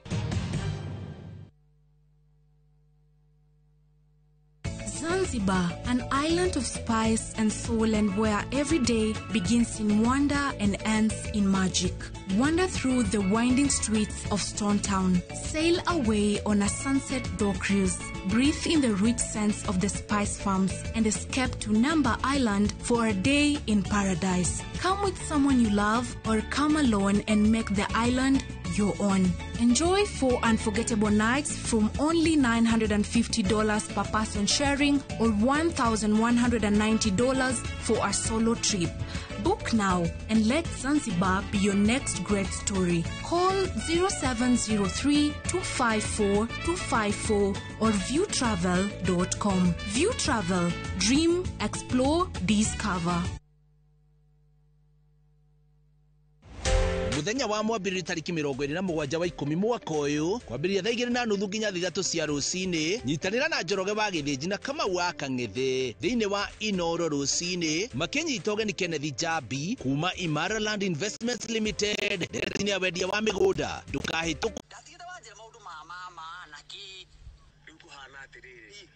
Zanzibar, an island of spice and soul, and where every day begins in wonder and ends in magic. Wander through the winding streets of Stone Town. Sail away on a sunset dhow cruise. Breathe in the rich scents of the spice farms and escape to Namba Island for a day in paradise. Come with someone you love or come alone and make the island your own. Enjoy 4 unforgettable nights from only $950 per person sharing or $1,190 for a solo trip. Book now and let Zanzibar be your next great story. Call 0703 254 254 or viewtravel.com. View Travel. Dream, explore, discover. Muthenya wa mwambĩrĩrio tarĩki 27 wa 10 mwaka ũyũ kwambĩrĩria thaa 2:30 nginya 3 cia rũcinĩ nyitanĩra na Njoroge wa Gĩthĩnji na Kamau wa Kang'ethe thĩinĩ wa Inoro rũcinĩ makĩnyita ũgeni Kenneth Njambi kuma Imara Land Investments Limited ndereti-inĩ ya wendia wa mĩgũnda ndũkahĩtũkwo. Ndatigĩte wanjĩra maũndũ ma mama na kĩ rĩu kũhana atĩrĩrĩ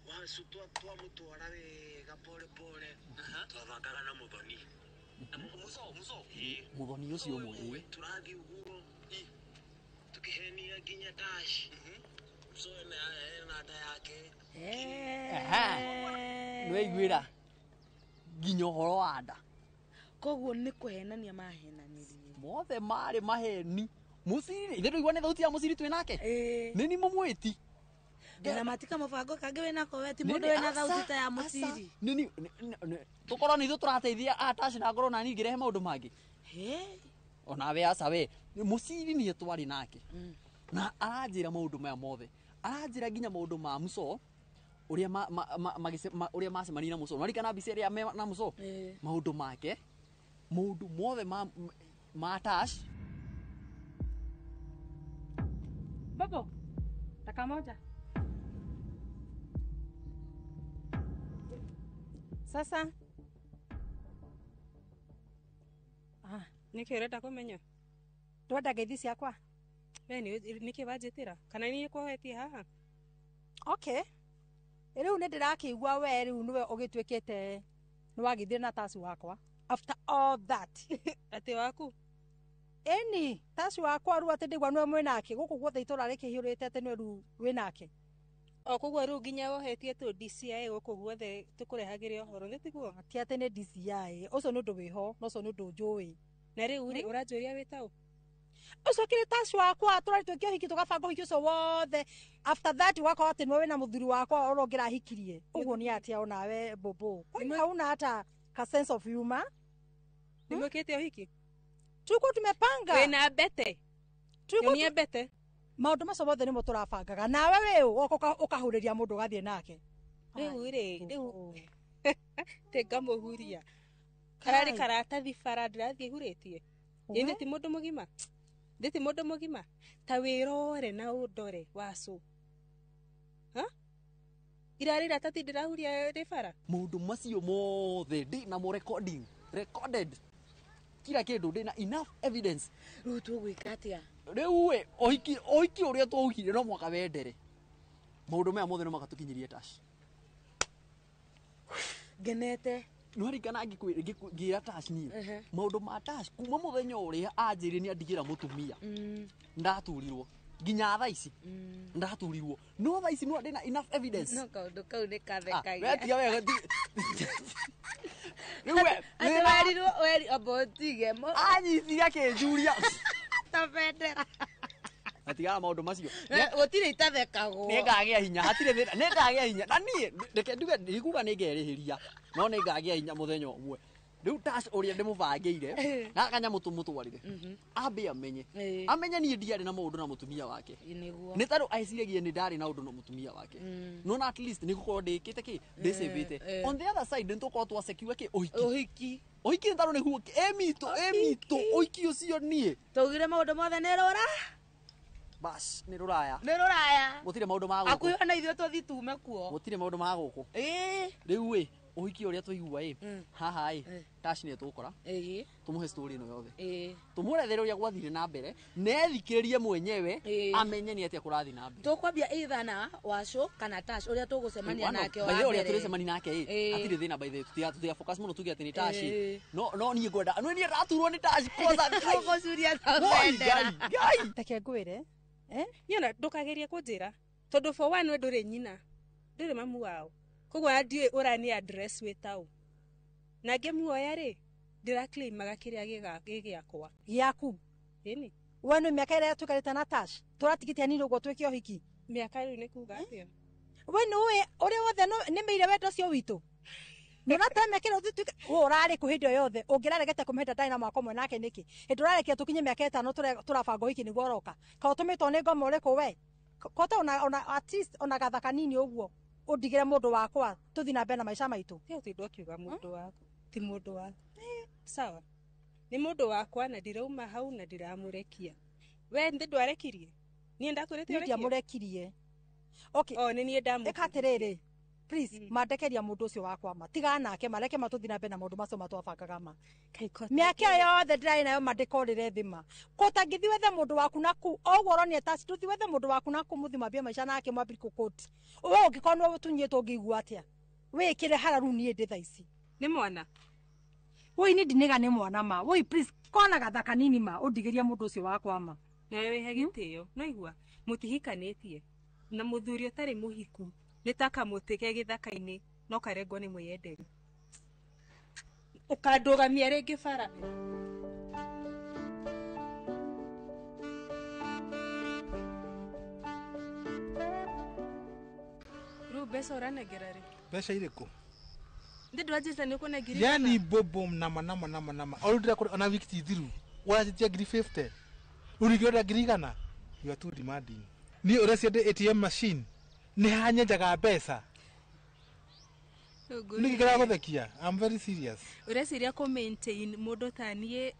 wacu twamũtwara wega pole pole twabangaga na Mũthoni. Muso Mũthoni ũcio ũmwe tũrathiĩ ũguo tũkĩhenia nginya Tash. Muso ena nda yake. Nĩwaiguĩra nginya ũhoro wa nda. Koguo nĩ kũhenania mahenanirie. Mothe marĩ maheni. Mũciri ithe ndũigua nĩ thauti ya Mũciri twĩ nake. Nĩ ni mũmwĩti. Na matika mũbango kangĩ wĩnako we ti mũndũ wĩna thauti ta ya Mũciri. Nĩ tũkorwo nĩ ithuĩ tũrateithia Atash na ngorwo nani ngĩrehe maũndũ mangĩ. Onawe aca we Mũciri nĩye twarĩ nake. Na aranjĩra maũndũ maya mothe. Aranjĩra nginya maũndũ ma Muso ũrĩa ũrĩa macemania na Muso. Nĩwaririkana mbica ĩrĩa me na Muso? Maũndũ make, maũndũ mothe ma Atash. Bobo, dakika moja. Sasa nĩkĩ ũrenda kũmenya? Ndwenda ngeithi ciakwa? We nĩkĩ wanjĩtĩra? Kana niĩ kwohetie haha? Okay. Rĩu nĩ ndĩrakĩigua we rĩu nĩwe ũgĩtuĩkĩte nĩ wagĩthire na tacu wakwa. After all that. Atĩ waku? Ĩni, tacu wakwa rĩu atĩ ndĩgua nĩwe mwĩnake gũkũ guothe itũra rĩkĩhiũrĩte atĩ nĩwe rĩu wĩnake. O koguo rĩu nginya wohetie tũ DCI gũkũ guothe tũkũrehagĩre ũhoro nĩ tiguo? Ti atĩ nĩ DCI, ũcio nĩ ũndũ wĩho na ũcio nĩ ũndũ njũĩ. Na rĩu rĩ ũranjũria wĩ taũ? Ũcio kĩrĩ tacu wakwa tũrarĩ twĩke ũhiki tũgabanga ũhiki ũcio wothe. After that ũgakorwo atĩ nĩwe wĩna mũthuri wakwa ũrĩa ũngĩrahikirie. Ũguo nĩ atĩa onawe mbũmbũ? Kwani hauna hata ka sense of humor? Nĩ mwĩkĩte ũhiki? Tulikuwa tumepanga. Wĩna mbete? Nyonia mbete. Maũndũ macio mothe nĩmo tũrabangaga. Nawe wĩ ũ ũgoka ũkahurĩria mũndũ ũgathiĩ nake. Rĩu rĩ, rĩu tĩ ngamũhuria. Kararĩ karatathi bara ndĩrathiĩ hurĩtie. Ĩ ti mũndũ mũgima? Ndĩ ti mũndũ mũgima? Ta wĩrore na ũndore wacũ. Ha? Irarĩ iratathi ndĩrahuria rĩ bara? Maũndũ macio mothe ndĩ namo recording, recorded. Kila kĩndũ ndĩ na enough evidence. Rĩu tũgwĩka atĩa? Rĩu ĩ ũhiki ũhiki ũrĩa twaugire no mwaka wendere. Maũndũ maya mothe no magatũkinyirie Tash. Ngenete. Nĩwarikana ngĩra Tash niĩ. Maũndũ ma Tash kuma mũthenya ũrĩa anjĩrire nĩ andigĩra mũtumia. Ndaturirwo. Nginya thaa ici. Ndaturirwo. No thaa ici no ndĩ na enough evidence. No kaũndũ kau nĩ kathekagia. We tiga wega Rĩu we atĩ werirwo weri amba ũtige. Anyitire akĩnjuria. Ta bendera. Atigaga maũndũ macio. Gũtirĩ itathekagwo. Nĩngagĩa hinya, hatirĩ thĩna. Nĩngagĩa hinya. Na niĩ reke nduge ndikuga nĩngerĩhĩria. No nĩngagĩa hinya mũthenya ũmwe. Rĩu Tash ũrĩa ndĩmũbangĩire, gaka kanyamũ tũmũtwarĩre. Ambe amenye. Amenye niĩ ndiarĩ na maũndũ na mũtumia wake. Nĩ tondũ eciragia nĩ ndarĩ na ũndũ na mũtumia wake. No na at least nĩ gũkorwo ndĩkĩte kĩ, ndĩcĩvĩte. On the other side nĩ tũkorwo twa secure kĩ, ũhiki. Ũhiki. Ũhiki nĩ tondũ nĩguo ĩmitũ ĩmitũ ũhiki ũcio niĩ. Twaugire maũndũ mothe nĩ rũra. Bas, nĩ rũraya. Nĩ rũraya. Gũtirĩ maũndũ ma gũkũ. Hakuhĩ ona ithuĩ tũthiĩ tume kuo. Gũtirĩ maũndũ ma gũkũ. Ĩĩ. Rĩu ĩ, ũhiki ũrĩa twaigua ĩ, haha ĩ, Tash nĩ tũgũkora. Ĩĩ. Tũmũhe story ĩno yothe. Ĩĩ. Tũmũrethere ũrĩa gwathire na mbere, na ethikĩrĩrie mwenyewe, amenye nĩ atĩa kũrathiĩ na mbere. Tũkwambia either na Wacũ kana Tash ũrĩa tũgũcemania nake wa mbere. Ũrĩa mbere. tũrĩcemania nake ĩ, hatirĩ thĩna by the way, tũtiga focus mũno tuge atĩ nĩ Tash ĩ. No no niĩ ngwenda, no niĩ ndaturwo nĩ Tash kwanza. Tũgũcuria ta Woi, bendera. Ngai, Ngai. Reke ngwĩre. Niĩ ona ndũkagerie kũnjĩra tondũ for one we ndũrĩ nyina ndũrĩ mamu wao koguo ona ndiũĩ ũrani address wĩ taũ na ngĩmuoya rĩ ndĩraclaimaga kĩrĩa gĩ gĩakwa Gĩaku. Ĩni. We nĩ mĩaka ĩrĩa tũikarĩte na Tash tũratigĩte hanini ũguo twĩke ũhiki. Mĩaka rĩu nĩ kuga atĩa? We nĩũĩ ũrĩa wothe nĩmĩire wendo ũcio witũ. Nĩũrate mĩaka ĩrĩa tũtuĩke we ũrarĩ kũ hĩndĩ ĩyo yothe ũngĩraregete kũmĩhĩnda ndarĩ na mwaka ũmwe nake nĩkĩ? Hĩndĩ ũrarekire tũkinye mĩaka ĩtano tũrabanga ũhiki nĩguo ũroka. Ka ũtũmĩtwo nĩ ngoma ũrĩkũ we? Kota ona at least ona gathaka nini ũguo ũndigĩre mũndũ wakwa tũthiĩ na mbere na maica maitũ. Tiga gũtinda ũkiuga mũndũ waku ti mũndũ waku. Sawa. Nĩ mũndũ wakwa na ndirauma hau na ndiramũrekia. We nĩ ndwarekirie? Niĩ ndakwĩrĩte Niĩ ũrekie? ndiamũrekirie. Okay. O nĩ niĩ ndamũrekirie. Ĩka atĩrĩrĩ. Please, mandekeria mũndũ ũcio wakwa ma. Tigana nake ma, reke matũthiĩ na mbere na maũndũ macio matwabangaga ma. Mĩaka ĩyo yothe ndĩrarĩ nayo ma ndĩkorĩre thĩ ma. Ko ũtangĩthiĩ wethe mũndũ waku naku, o ũguo ũronire Tash, ndũthiĩ wethe mũndũ waku naku mũthiĩ mwambie maica nake mwambie kũkũti. We ũngĩkorwo nĩwe ũtunyĩtwo ũngĩigua atĩa? Wĩkĩre hara rĩu niĩ ndĩ thaa ici. Nĩ mwana? Woi nĩ ndinĩga nĩ mwana ma. Woi please, kona gathaka nini ma, ũndigĩrie mũndũ ũcio wakwa ma. Nawe wĩhe gĩtĩo, no igua, mũtihikanĩtie. Na mũthuri ũtarĩ mũhiku nĩ ta kamũtĩ ke gĩthaka-inĩ no karengwo nĩ mwĩyenderi. Ũkandũgamia rĩngĩ bara. Rĩu mbeca ũranengera rĩ? Mbeca irĩkũ? Ndĩ ndwanjĩte nĩ ũkũnengera Yani bobo nama nama nama nama. O ndĩrakũrĩ ona wiki ti thiru. Ũranjĩtia ngiri 50. Rĩu ningĩ ũrenda ngiri 100. You are too demanding. Niĩ ũrecia ndĩ ATM machine. Nĩ hanyenjaga mbeca. Nĩkĩ kĩragũthekia? I'm very serious. Ũreciria kũ maintain mũndũ ta niĩ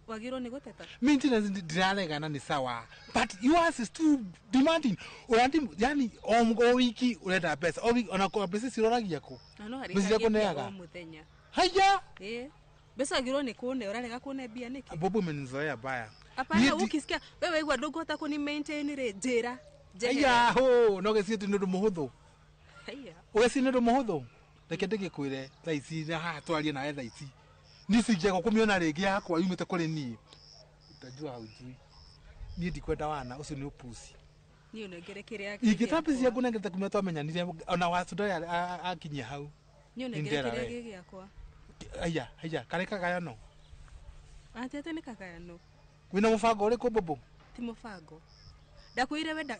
Wagĩrĩirwo nĩ gũteta. Maintenance ndiraregana ni sawa, but yours is too demanding. Urandi yani o wiki urenda mbeca, o wiki ona kwa mbeca ciroragia kũ? Na no Mbeca cia harĩhagia mbia kũneaga. o mũthenya. Haya. Eh. Mbeca wagĩrĩirwo nĩ kũne, ũrarega kũne mbia nĩkĩ? Bobo umenizoea baya. Hapana, Niĩ ukisikia wewe igua ndũngĩhota kũni maintain rĩ, njĩra. Njeherera. Aya ho, no gĩciĩ ti nĩ ũndũ mũhũthũ. Haya. Ũgeci nĩ ũndũ mũhũthũ. Reke ndĩgĩkwĩre thaa ici na haha twarie nawe thaa ici. Niĩ cingĩaga kũmĩona rĩngĩ yakwa yumĩte kũrĩ niĩ. Utajua haujui. Niĩ ndikwenda wana, ũcio nĩ ũpuci. Niĩ ũnengere kĩrĩa Ingĩta mbeca ciaku nengete kumia twamenyanire ona wacu ndarĩ akinyia hau. Niĩ ũnengere Nĩndera kĩrĩa we. gĩ gĩakwa. Aya, aya, karĩ kagayano. Atĩ atĩ nĩ kagayano. Wĩna mũbango ũrĩkũ Bobo? Ti mũbango. Ndakwĩrire wenda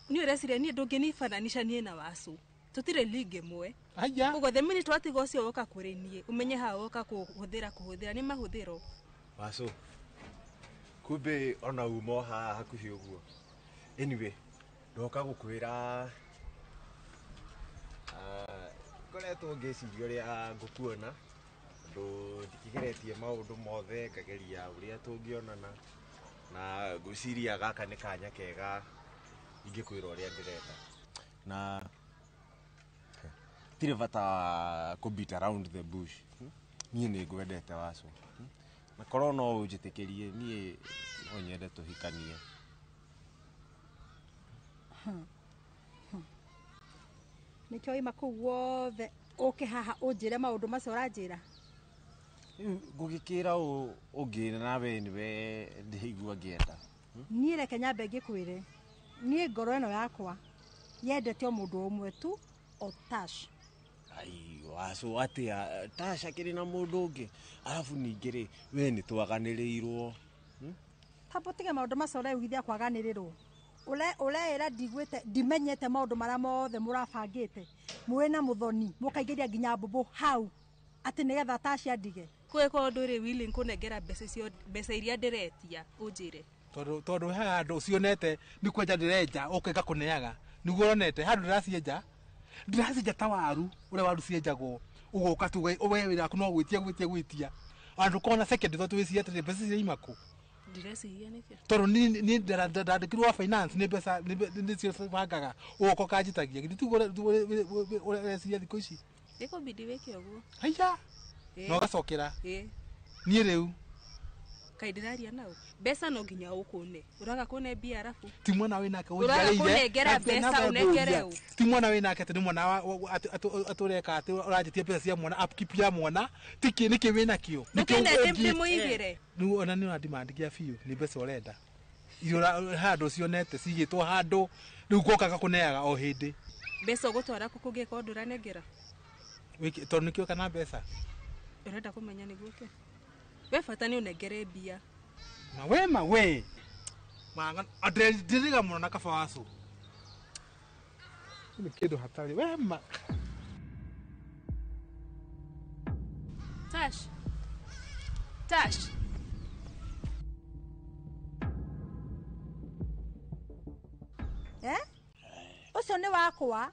niĩ ũreciria niĩ ndũngĩnibananisha niĩ na Wacu. Tũtirĩ league ĩmwe. Aya. Ũguo the minute watiga ũcio woka kũrĩ niĩ, ũmenye haha woka kũhũthĩra kũhũthĩra nĩ mahũthĩro. Wacu kumbe ona uma o haha hakuhĩ ũguo. Anyway, ndoka gũkwĩra ngoretwo ngĩciria ũrĩa ngũkuona tondũ ndikĩgeretie maũndũ mothe ngageria ũrĩa tũngĩonana na ngwĩciria gaka nĩ kanya kega ingĩkwĩra ũrĩa ndĩrenda na tirĩ bata wa kũ beat around the bush. Niĩ nĩ ngwendete Wacu na korwo no ũnjĩtĩkĩrie niĩ no nyende tũhikanie. Nĩkĩo waima kũu wothe ũke haha ũnjĩre maũndũ macio ũranjĩra. Rĩu ngũgĩkĩra ũ ũngĩ nawe nĩwe ndĩraigua ngĩenda. Niĩ reke nyambe ngĩkwĩre, niĩ ngoro ĩno yakwa yendete o mũndũ ũmwe tu, o Tash. Ai, Wacu atĩa Tash akĩrĩ na mũndũ ũngĩ arabu ningĩ rĩ we nĩ twaganĩrĩirwo. Tamba ũtige maũndũ macio ũreugithia kwaganĩrĩrwo. Ũreĩra ndiguĩte ndimenyete maũndũ marĩa mothe mũrabangĩte mwĩna mũthoni mũkaingĩria nginya mbũmbũ hau atĩ nĩgetha Tash andige. Kũngĩkorwo ndũrĩ willing kũnengera mbeca icio, mbeca iria ndĩretia ũnjĩre. Tondũ he handũ ũcionete nĩ kwenja ndĩrenja ũke ngakũneaga nĩguo ũronete handũ ndĩracienja ndĩracienja ta waru ũrĩa waru cienjagwo ũgoka tu we wĩra waku no gwĩtia gwĩtia gwĩtia ona ndũkona second thought wĩcirie atĩrĩ mbeca ciraima kũ. Ndĩreciria nĩkĩ? Tondũ niĩ ndandĩkirwo wa finance nĩ mbeca nĩcio bangaga ũgoka ũkanjĩtagia githĩ tiguo ũreciria thikũ ici. Ĩkũbidi wĩke ũguo. Haiya. Ĩĩ. Na ũgacokera. Ĩĩ. Niĩ rĩu Kaĩ ndĩraria naũ? Mbeca no nginya ũkũne. Ũraga kũne mbia arabu. Ti mwana wĩnake Ũraga ũnjiarĩire, kũnengera mbeca ũnengere ũ. Ti mwana wĩnake atĩ nĩ mwana atĩ ũreka atĩ ũranjĩtia mbeca cia mwana upkeep ya mwana tikĩ nĩkĩ wĩnakĩo? Nĩkĩ Ndũkende ũngĩ- ndĩmũigĩre. Rĩu ona nĩ ũrandimandikia biũ nĩ mbeca ũrenda. Iria handũ cionete cigĩtwo handũ rĩu ngoka ngakũneaga o hĩndĩ. Mbeca ũgũtwara kũ kũngĩkorwo ndũranengera? Wĩke tondũ nĩkĩo kana mbeca. Ũrenda kũmenya nĩguo kĩ? We bata nĩ ũnengere mbia. Mawe mawe. Manga ndĩrĩga mũno na kaba Wacu. Nĩ kĩndũ hatarĩ wema. Tash. Tash. Eh? Ũcio nĩ wakwa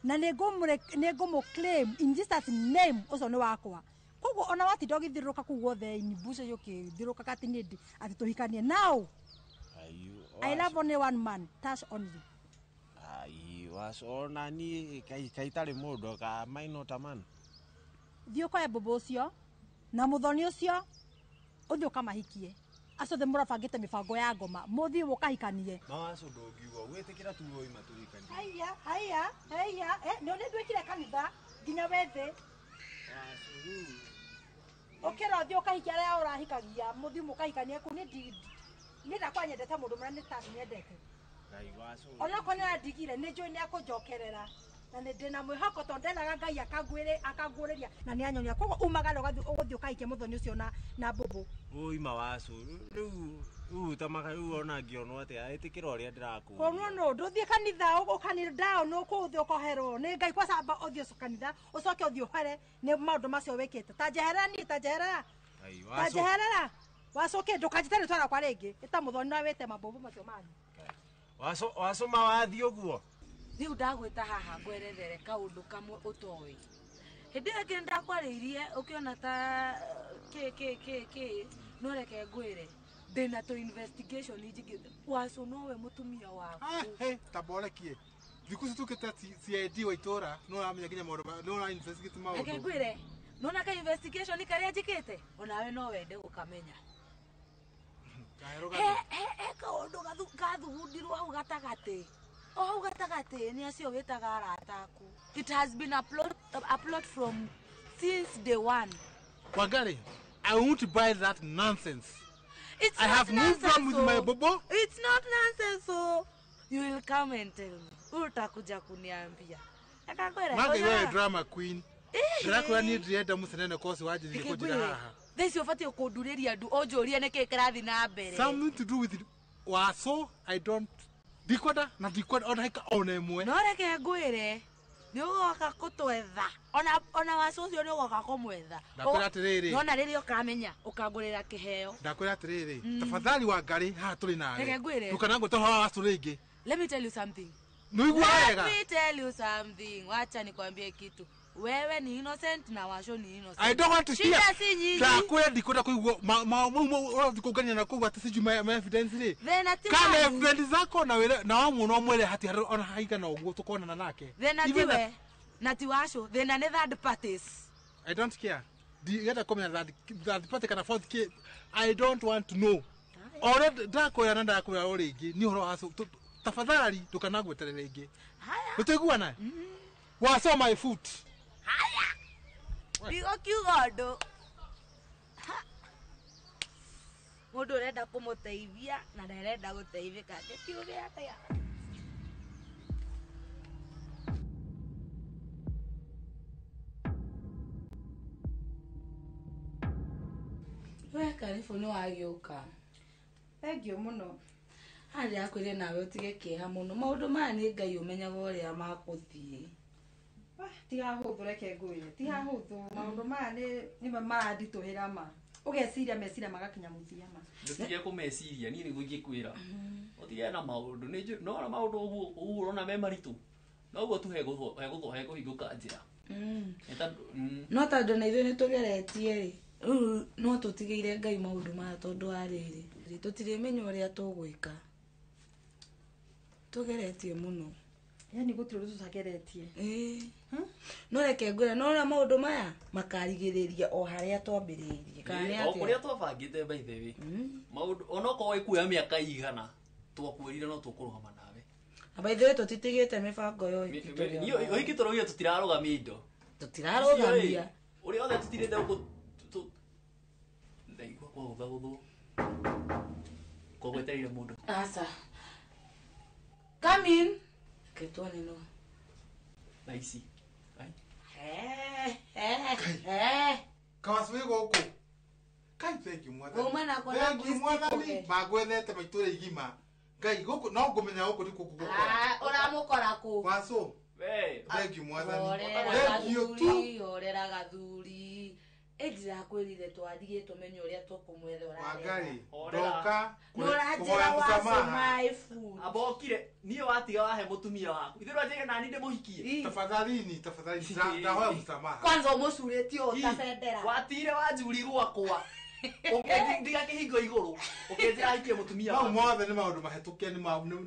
na nĩ ngũmũ claim in Jesus name ũcio nĩ wakwa. Koguo ona watinda ũgĩthiũrũrũka kũu guothe in bush ũkĩthiũrũrũkaga atĩ niĩ atĩ tũhikanie now. I love only one man, Tash only. Ai, Wacu ona niĩ kaitarĩ mũndũ ka am I not a man? Thiĩ ũkoe mbũmbũ ũcio na mũthoni ũcio ũthiĩ ũkamahikie. Acio othe mũrabangĩte mĩbango ya ngoma mũthiĩ mũkahikanie. Ma Wacu ndũngiuga gwĩtĩkĩra tu oima tũhikanie. Haiya, haiya, haiya, nĩ nĩ nduĩkire kanitha nginya wethe. Ũkĩra ũthiĩ ũkahikia arĩa ũrahikagia mũthiĩ mũkahikanie kũu nĩ niĩ ndakwa nyendete mũndũ mũrĩa nĩ Tash nyendete. Onokorwo nĩ arandigire nĩ njũĩ nĩ akũnjokerera na nĩ ndĩna mwĩhoko tondũ ndenaga Ngai akanguũrĩria na nĩ anyonia. Koguo umagara ũgathiĩ ũgũthiĩ ũkahikie mũthoni ũcio na mbũmbũ. Ũima Wacu rĩu rĩu ta maka rĩu ona ngĩonwo atĩa ĩtĩkĩra ũrĩa ndĩrakũria. Kuonwo nũ ndũthiĩ kanitha ũkanĩ down ũkũũthiĩ ũkoherwo nĩ Ngai kwa camba ũthiĩ kanitha ũcoke ũthiĩ ũhere nĩ maũndũ macio wĩkĩte. Ta njeherera niĩ ta njeherera. Ta njeherera. Wacu kĩ ndũkanjĩte rĩtwa rĩakwa rĩngĩ ĩta mũthoni na wĩte mambũmbũ macio manyu. Wacu Wacu mawathiĩ ũguo. Rĩu ndagwĩta haha ngwerethere kaũndũ kamwe ũtoĩ. Hĩndĩ ĩyo ĩngĩ ndakwarĩirie ũkĩona ta kĩ no reke ngwĩre ndĩna tũ investigation njigĩte Wacu nowe mũtumia waku. Taborekie thikũ ici tũkĩte CID wa itũra no ũramenya nginya maũndũ no ũra investigate maũndũ. Reke ngwĩre nona ka investigation karĩa njĩkĩte onawe no wende gũkamenya. He kaũndũ gathugundĩrwo hau gatagatĩ o hau gatagatĩ nĩ acio wĩtaga arata aku. It has been a plot from since day one. Wangari, I won't buy that nonsense. It's I not have moved on with my bobo. It's not nonsense, so you will come and tell me. Utakuja kuniambia. Akakwera. Mange wewe drama queen. Ndirakwira ni ndirienda mucenene kosi wanjiririe kunjira haha. Theci ubatie kunduriria ndu unjurie niki kirathi na mbere. Something to do with Wacu, I don't ndikwenda na ndikwenda ona hika ona imwe. No reke ngwire ni ugoka kutwetha ona Wacu ucio ni ugoka kumwetha. Ndakwira atiriri. Nona riri ukamenya ukangurira kiheo. Ndakwira atiriri. Tafadhali Wangari haha turi nawe. Reke ngwire. Ndukanangwete ũhoro wa Wacu ringi. Let me tell you something. Nĩũigua wega? Let me tell you something. Wacha nikwambie kitu. Wewe ni innocent na Wacu ni innocent. I don't want to hear. Shida si nyinyi. Ndakwira ndikwenda kuigua ma kũngania na kũigua atĩ sijui ma evidence rĩ. Thĩna ti Kana evidence zako na wĩre na wamwona ũmwĩre hati ona haigana ũguo tũkonana nake. Thĩna ti we na ti Wacu. Thĩna nĩ third parties. I don't care. Ndigenda kũmenya third party kana fourth K. I don't want to know. Ore ndakwĩra na ndakwĩra o rĩngĩ ni ũhoro wa Wacu. Tafadhali ndukanagwetere rĩngĩ. Haya. Nĩtũiguana? Wacu my foot. Haya. Ndigũkiuga ũndũ. Mũndũ ũrenda kũmũteithia na ndarenda gũteithĩka. Ndĩkiuge atĩa? We karibu nĩ wagĩũka. Thengiũ mũno. Harĩa akwĩre nawe ũtige kĩeha mũno. Maũndũ maya nĩ Ngai ũmenyaga ũrĩa makũthiĩ. Tiga hũthũ reke ngwĩre. Tiga hũthũ. Maũndũ maya nĩ maranditũhĩra ma. Ũgeciria meciria magakinya mũthia ma. Ndũtige kũmeciria niĩ nĩguo ingĩkwĩra. Ũtige na maũndũ nĩ nona maũndũ ũguo ũrona me maritũ. Noguo tu hegũthwo hekũhingũka njĩra. No tondũ na ithuĩ nĩ tũgeretie rĩ. Rĩu no tũtigĩire Ngai maũndũ maya tondũ wa rĩrĩ. Tũtirĩmenya ũrĩa tũgwĩka. Tũgeretie mũno. Yani gũtirĩ ũndũ tũtageretie. No reke ngwĩre nona maũndũ maya makarigĩrĩria o harĩa twambĩrĩirie. Kana nĩ O atĩa? kũrĩa twabangĩte by the way. Maũndũ onokorwo ĩkuoya mĩaka igana twakwĩrire no tũkũrũgama nawe. Na by the way tũtitigĩte mĩbango ya ũhiki tũrĩ o nayo. Ũhiki tũraugire tũtirarũgamia indo. Tũtirarũgamia. Ũrĩa othe tũtirĩte gũkũ ndaigua kwagũthagũthwo. Kwagwetereire mũndũ. Aca. Come in. Ketwane no. Na ici. Kawacu wĩ gũkũ. Kai thank you mwathani. Uma na kona Thank you mwathani. Magwethete maitũra igima. Ngai gũkũ no ngũmenya gũkũ nĩkuo ngũgũkora. Ũramũkora kũ? Wacu. We. Thank you mwathani. Horera Thank you tu. gathuri, horera gathuri. Ĩndirakwĩrire twathiĩ tũmenye ũrĩa tũkũmwetha ũrarega. Wangari ndoka Nũranjĩra Wacu my food. Abokire niĩ watiga wahe mũtumia waku. Ithuĩ ndwanjĩrire nani ndĩmũhikie. Tafadhalini, tafadhalini ndahoya msamaha. Kwanza ũmũcurĩtie ũũ ta bendera. Watire wanjuri gwakwa. Ũkĩndiga kĩhingo igũrũ. Ũkĩnjĩra hikie mũtumia Mau waku. mothe nĩ maũndũ mahĩtũke nĩ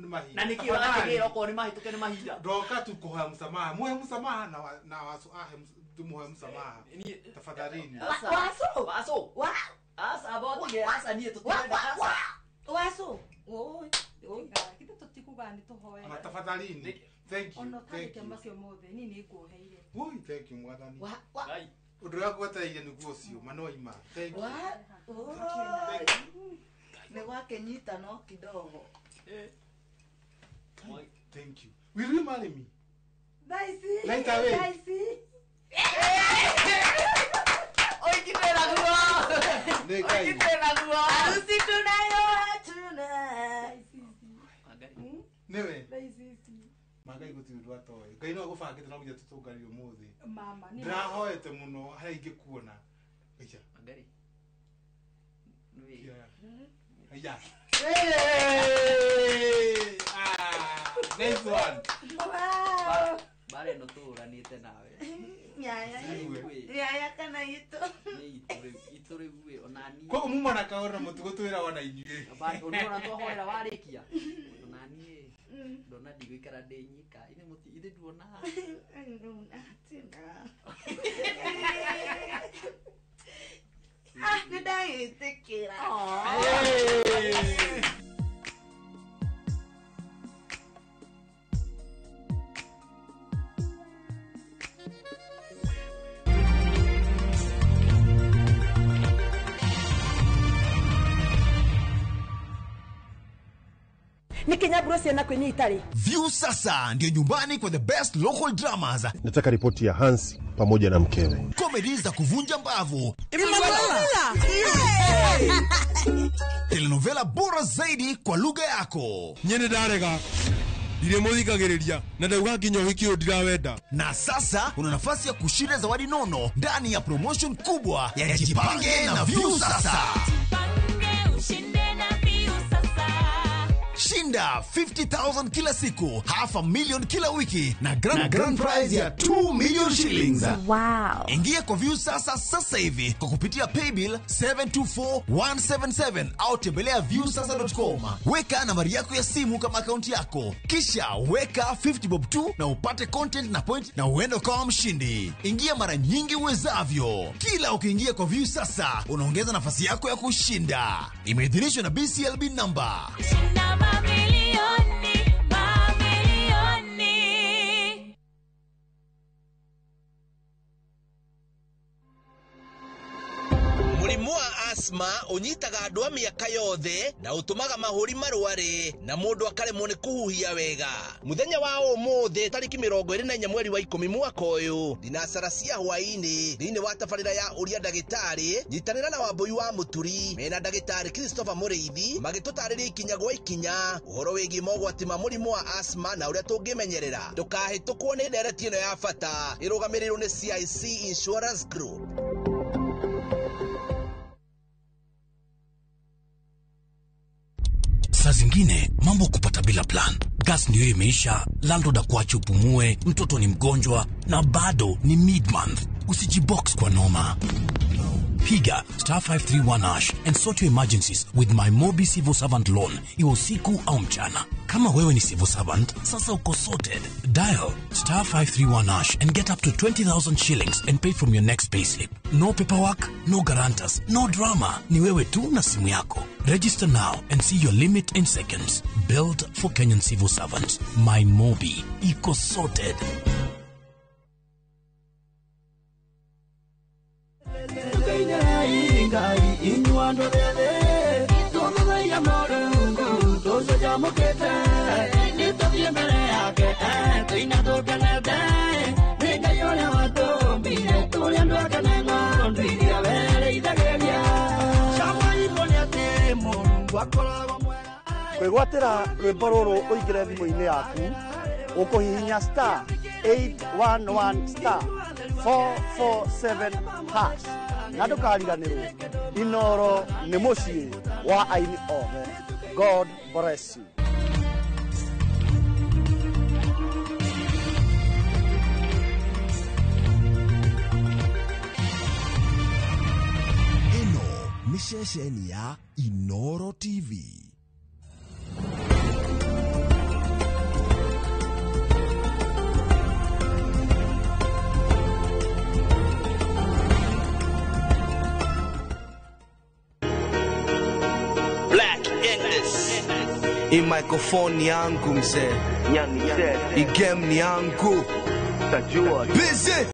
mahinda. Na nĩkĩ ũrakĩgĩra okorwo nĩ mahĩtũke nĩ mahinda. Ndoka tu kũhoya msamaha. Muhe msamaha na Wacu ahe tumuhoe msamaha. Tafadhalini. Wacu. Wacu. Asa abotige asa niĩ tũtirenda asa. Wacu. Oi. Oi. Ithuĩ tũtikugaga nĩ tũhoe. Ma tafadhalini. Thank you. Ona Thank ũtandĩke you. macio mothe niĩ nĩ nguoheire. Ui, thank you mwathani. Ngai. Ũndũ ũrĩa ngwetereire nĩguo ũcio, ma no ima. Thank you. Nĩ gwakĩnyita no kidogo. Thank you. Will you marry me? Thaa ici. Right away. Thaa ici. Oikite naguo. Nĩ Ngai. Oikite naguo. Harusi tunayo hatuna. Nĩwe. Thaa ici ici. Mangai gũtirĩ ũndũ atoĩ. Ngai no agũbangĩte no nginya tũtũnganire ũmũthĩ. Mama, niĩ Ndĩrahoete mũno harĩa ingĩkuona. Aiya. Wangari. Aiya. Hey! Ah, nice one. Wow. Bara ĩno tũhũranĩte nawe. Nyaya. Nyaya kana itu. Itu rĩu ona niĩ. Koguo muma na kaũra mũtugo twĩrawa na inyuĩ. Ũrona twahorera warĩkia. Ona niĩ ndona ndigũikara ndĩ nyika. Ithe mũti ithe nduona. Ah, nĩ ndagĩtĩkĩra. Nikinyaburo ciana kwinyi itari. View sasa ndio nyumbani kwa the best local dramas. Nataka ripoti ya Hansi pamoja na mkewe. Comedy za kuvunja mbavu. Telenovela bora zaidi kwa lugha yako. Nyene ndarega. Ndire muthikagiriria na ndauga nginya uhiki uyu ndirawenda. Na sasa una nafasi ya kushinda zawadi nono ndani ya promotion kubwa ya Jipange na View Sasa. Jipange ushinde na View Sasa. Shinda 50,000 kila siku, 500,000 kila wiki na grand prize ya 2 million shillings. Wow. Ingia kwa View Sasa sasa hivi kwa kupitia paybill 724177 au tembelea viewsasa.com. Weka nambari yako ya simu kama akaunti yako, kisha weka 50 bob tu na upate content na point na uende ukawa mshindi. Ingia mara nyingi uwezavyo. Kila ukiingia kwa View Sasa unaongeza nafasi yako ya kushinda. Imeidhinishwa na BCLB number. Shinda mamilioni, mamilioni. Mũrimũ wa asthma ũnyitaga andũ a mĩaka yothe na ũtũmaga mahũri marware na mũndũ akaremwo nĩ kũhuhia wega. Mũthenya wa ũmũthĩ tarĩki 24 mweri wa 10 mwaka ũyũ thinacara cia hwaĩ-inĩ thĩinĩ wa tabarĩra ya ũria ndagĩtarĩ nyitanĩra na Wambũi wa Mũturi mena ndagĩtarĩ Christopher Mũrĩithi magĩtũtarĩria ikinya gwa ikinya ũhoro wĩgiĩ mogwati ma mũrimũ wa asthma na ũrĩa tũngĩmenyerera. Ndũkahĩtũkwo nĩ ndereti ĩno ya bata ĩrũgamĩrĩirwo nĩ CIC Insurance Group. Saa zingine mambo kupata bila plan. Gas ndio imeisha, landlord akuache upumue, mtoto ni mgonjwa na bado ni mid-month. Usijibox kwa noma. Piga star 531 hash and sort your emergencies with my Mobi Civil Servant Loan, iwe usiku au mchana. Kama wewe ni civil servant, sasa uko sorted. Dial star 531 hash and get up to 20,000 shillings and pay from your next payslip. No paperwork, no guarantors, no drama. Ni wewe tu na simu yako. Register now and see your limit in seconds. Built for Kenyan civil servants. My Mobi. Iko sorted. Kwĩgwatĩra rwĩmbo rũrũ ũingĩre thimũ-inĩ yaku ũkũhihinya star 811 star 447 hash na ndũkariganĩrwo Inoro nĩ mũciĩ wa aini othe. God bless you. Ĩno nĩ ceceni ya Inoro TV. Hii microphone ni yangu mzee, hii game ni yangu, busy.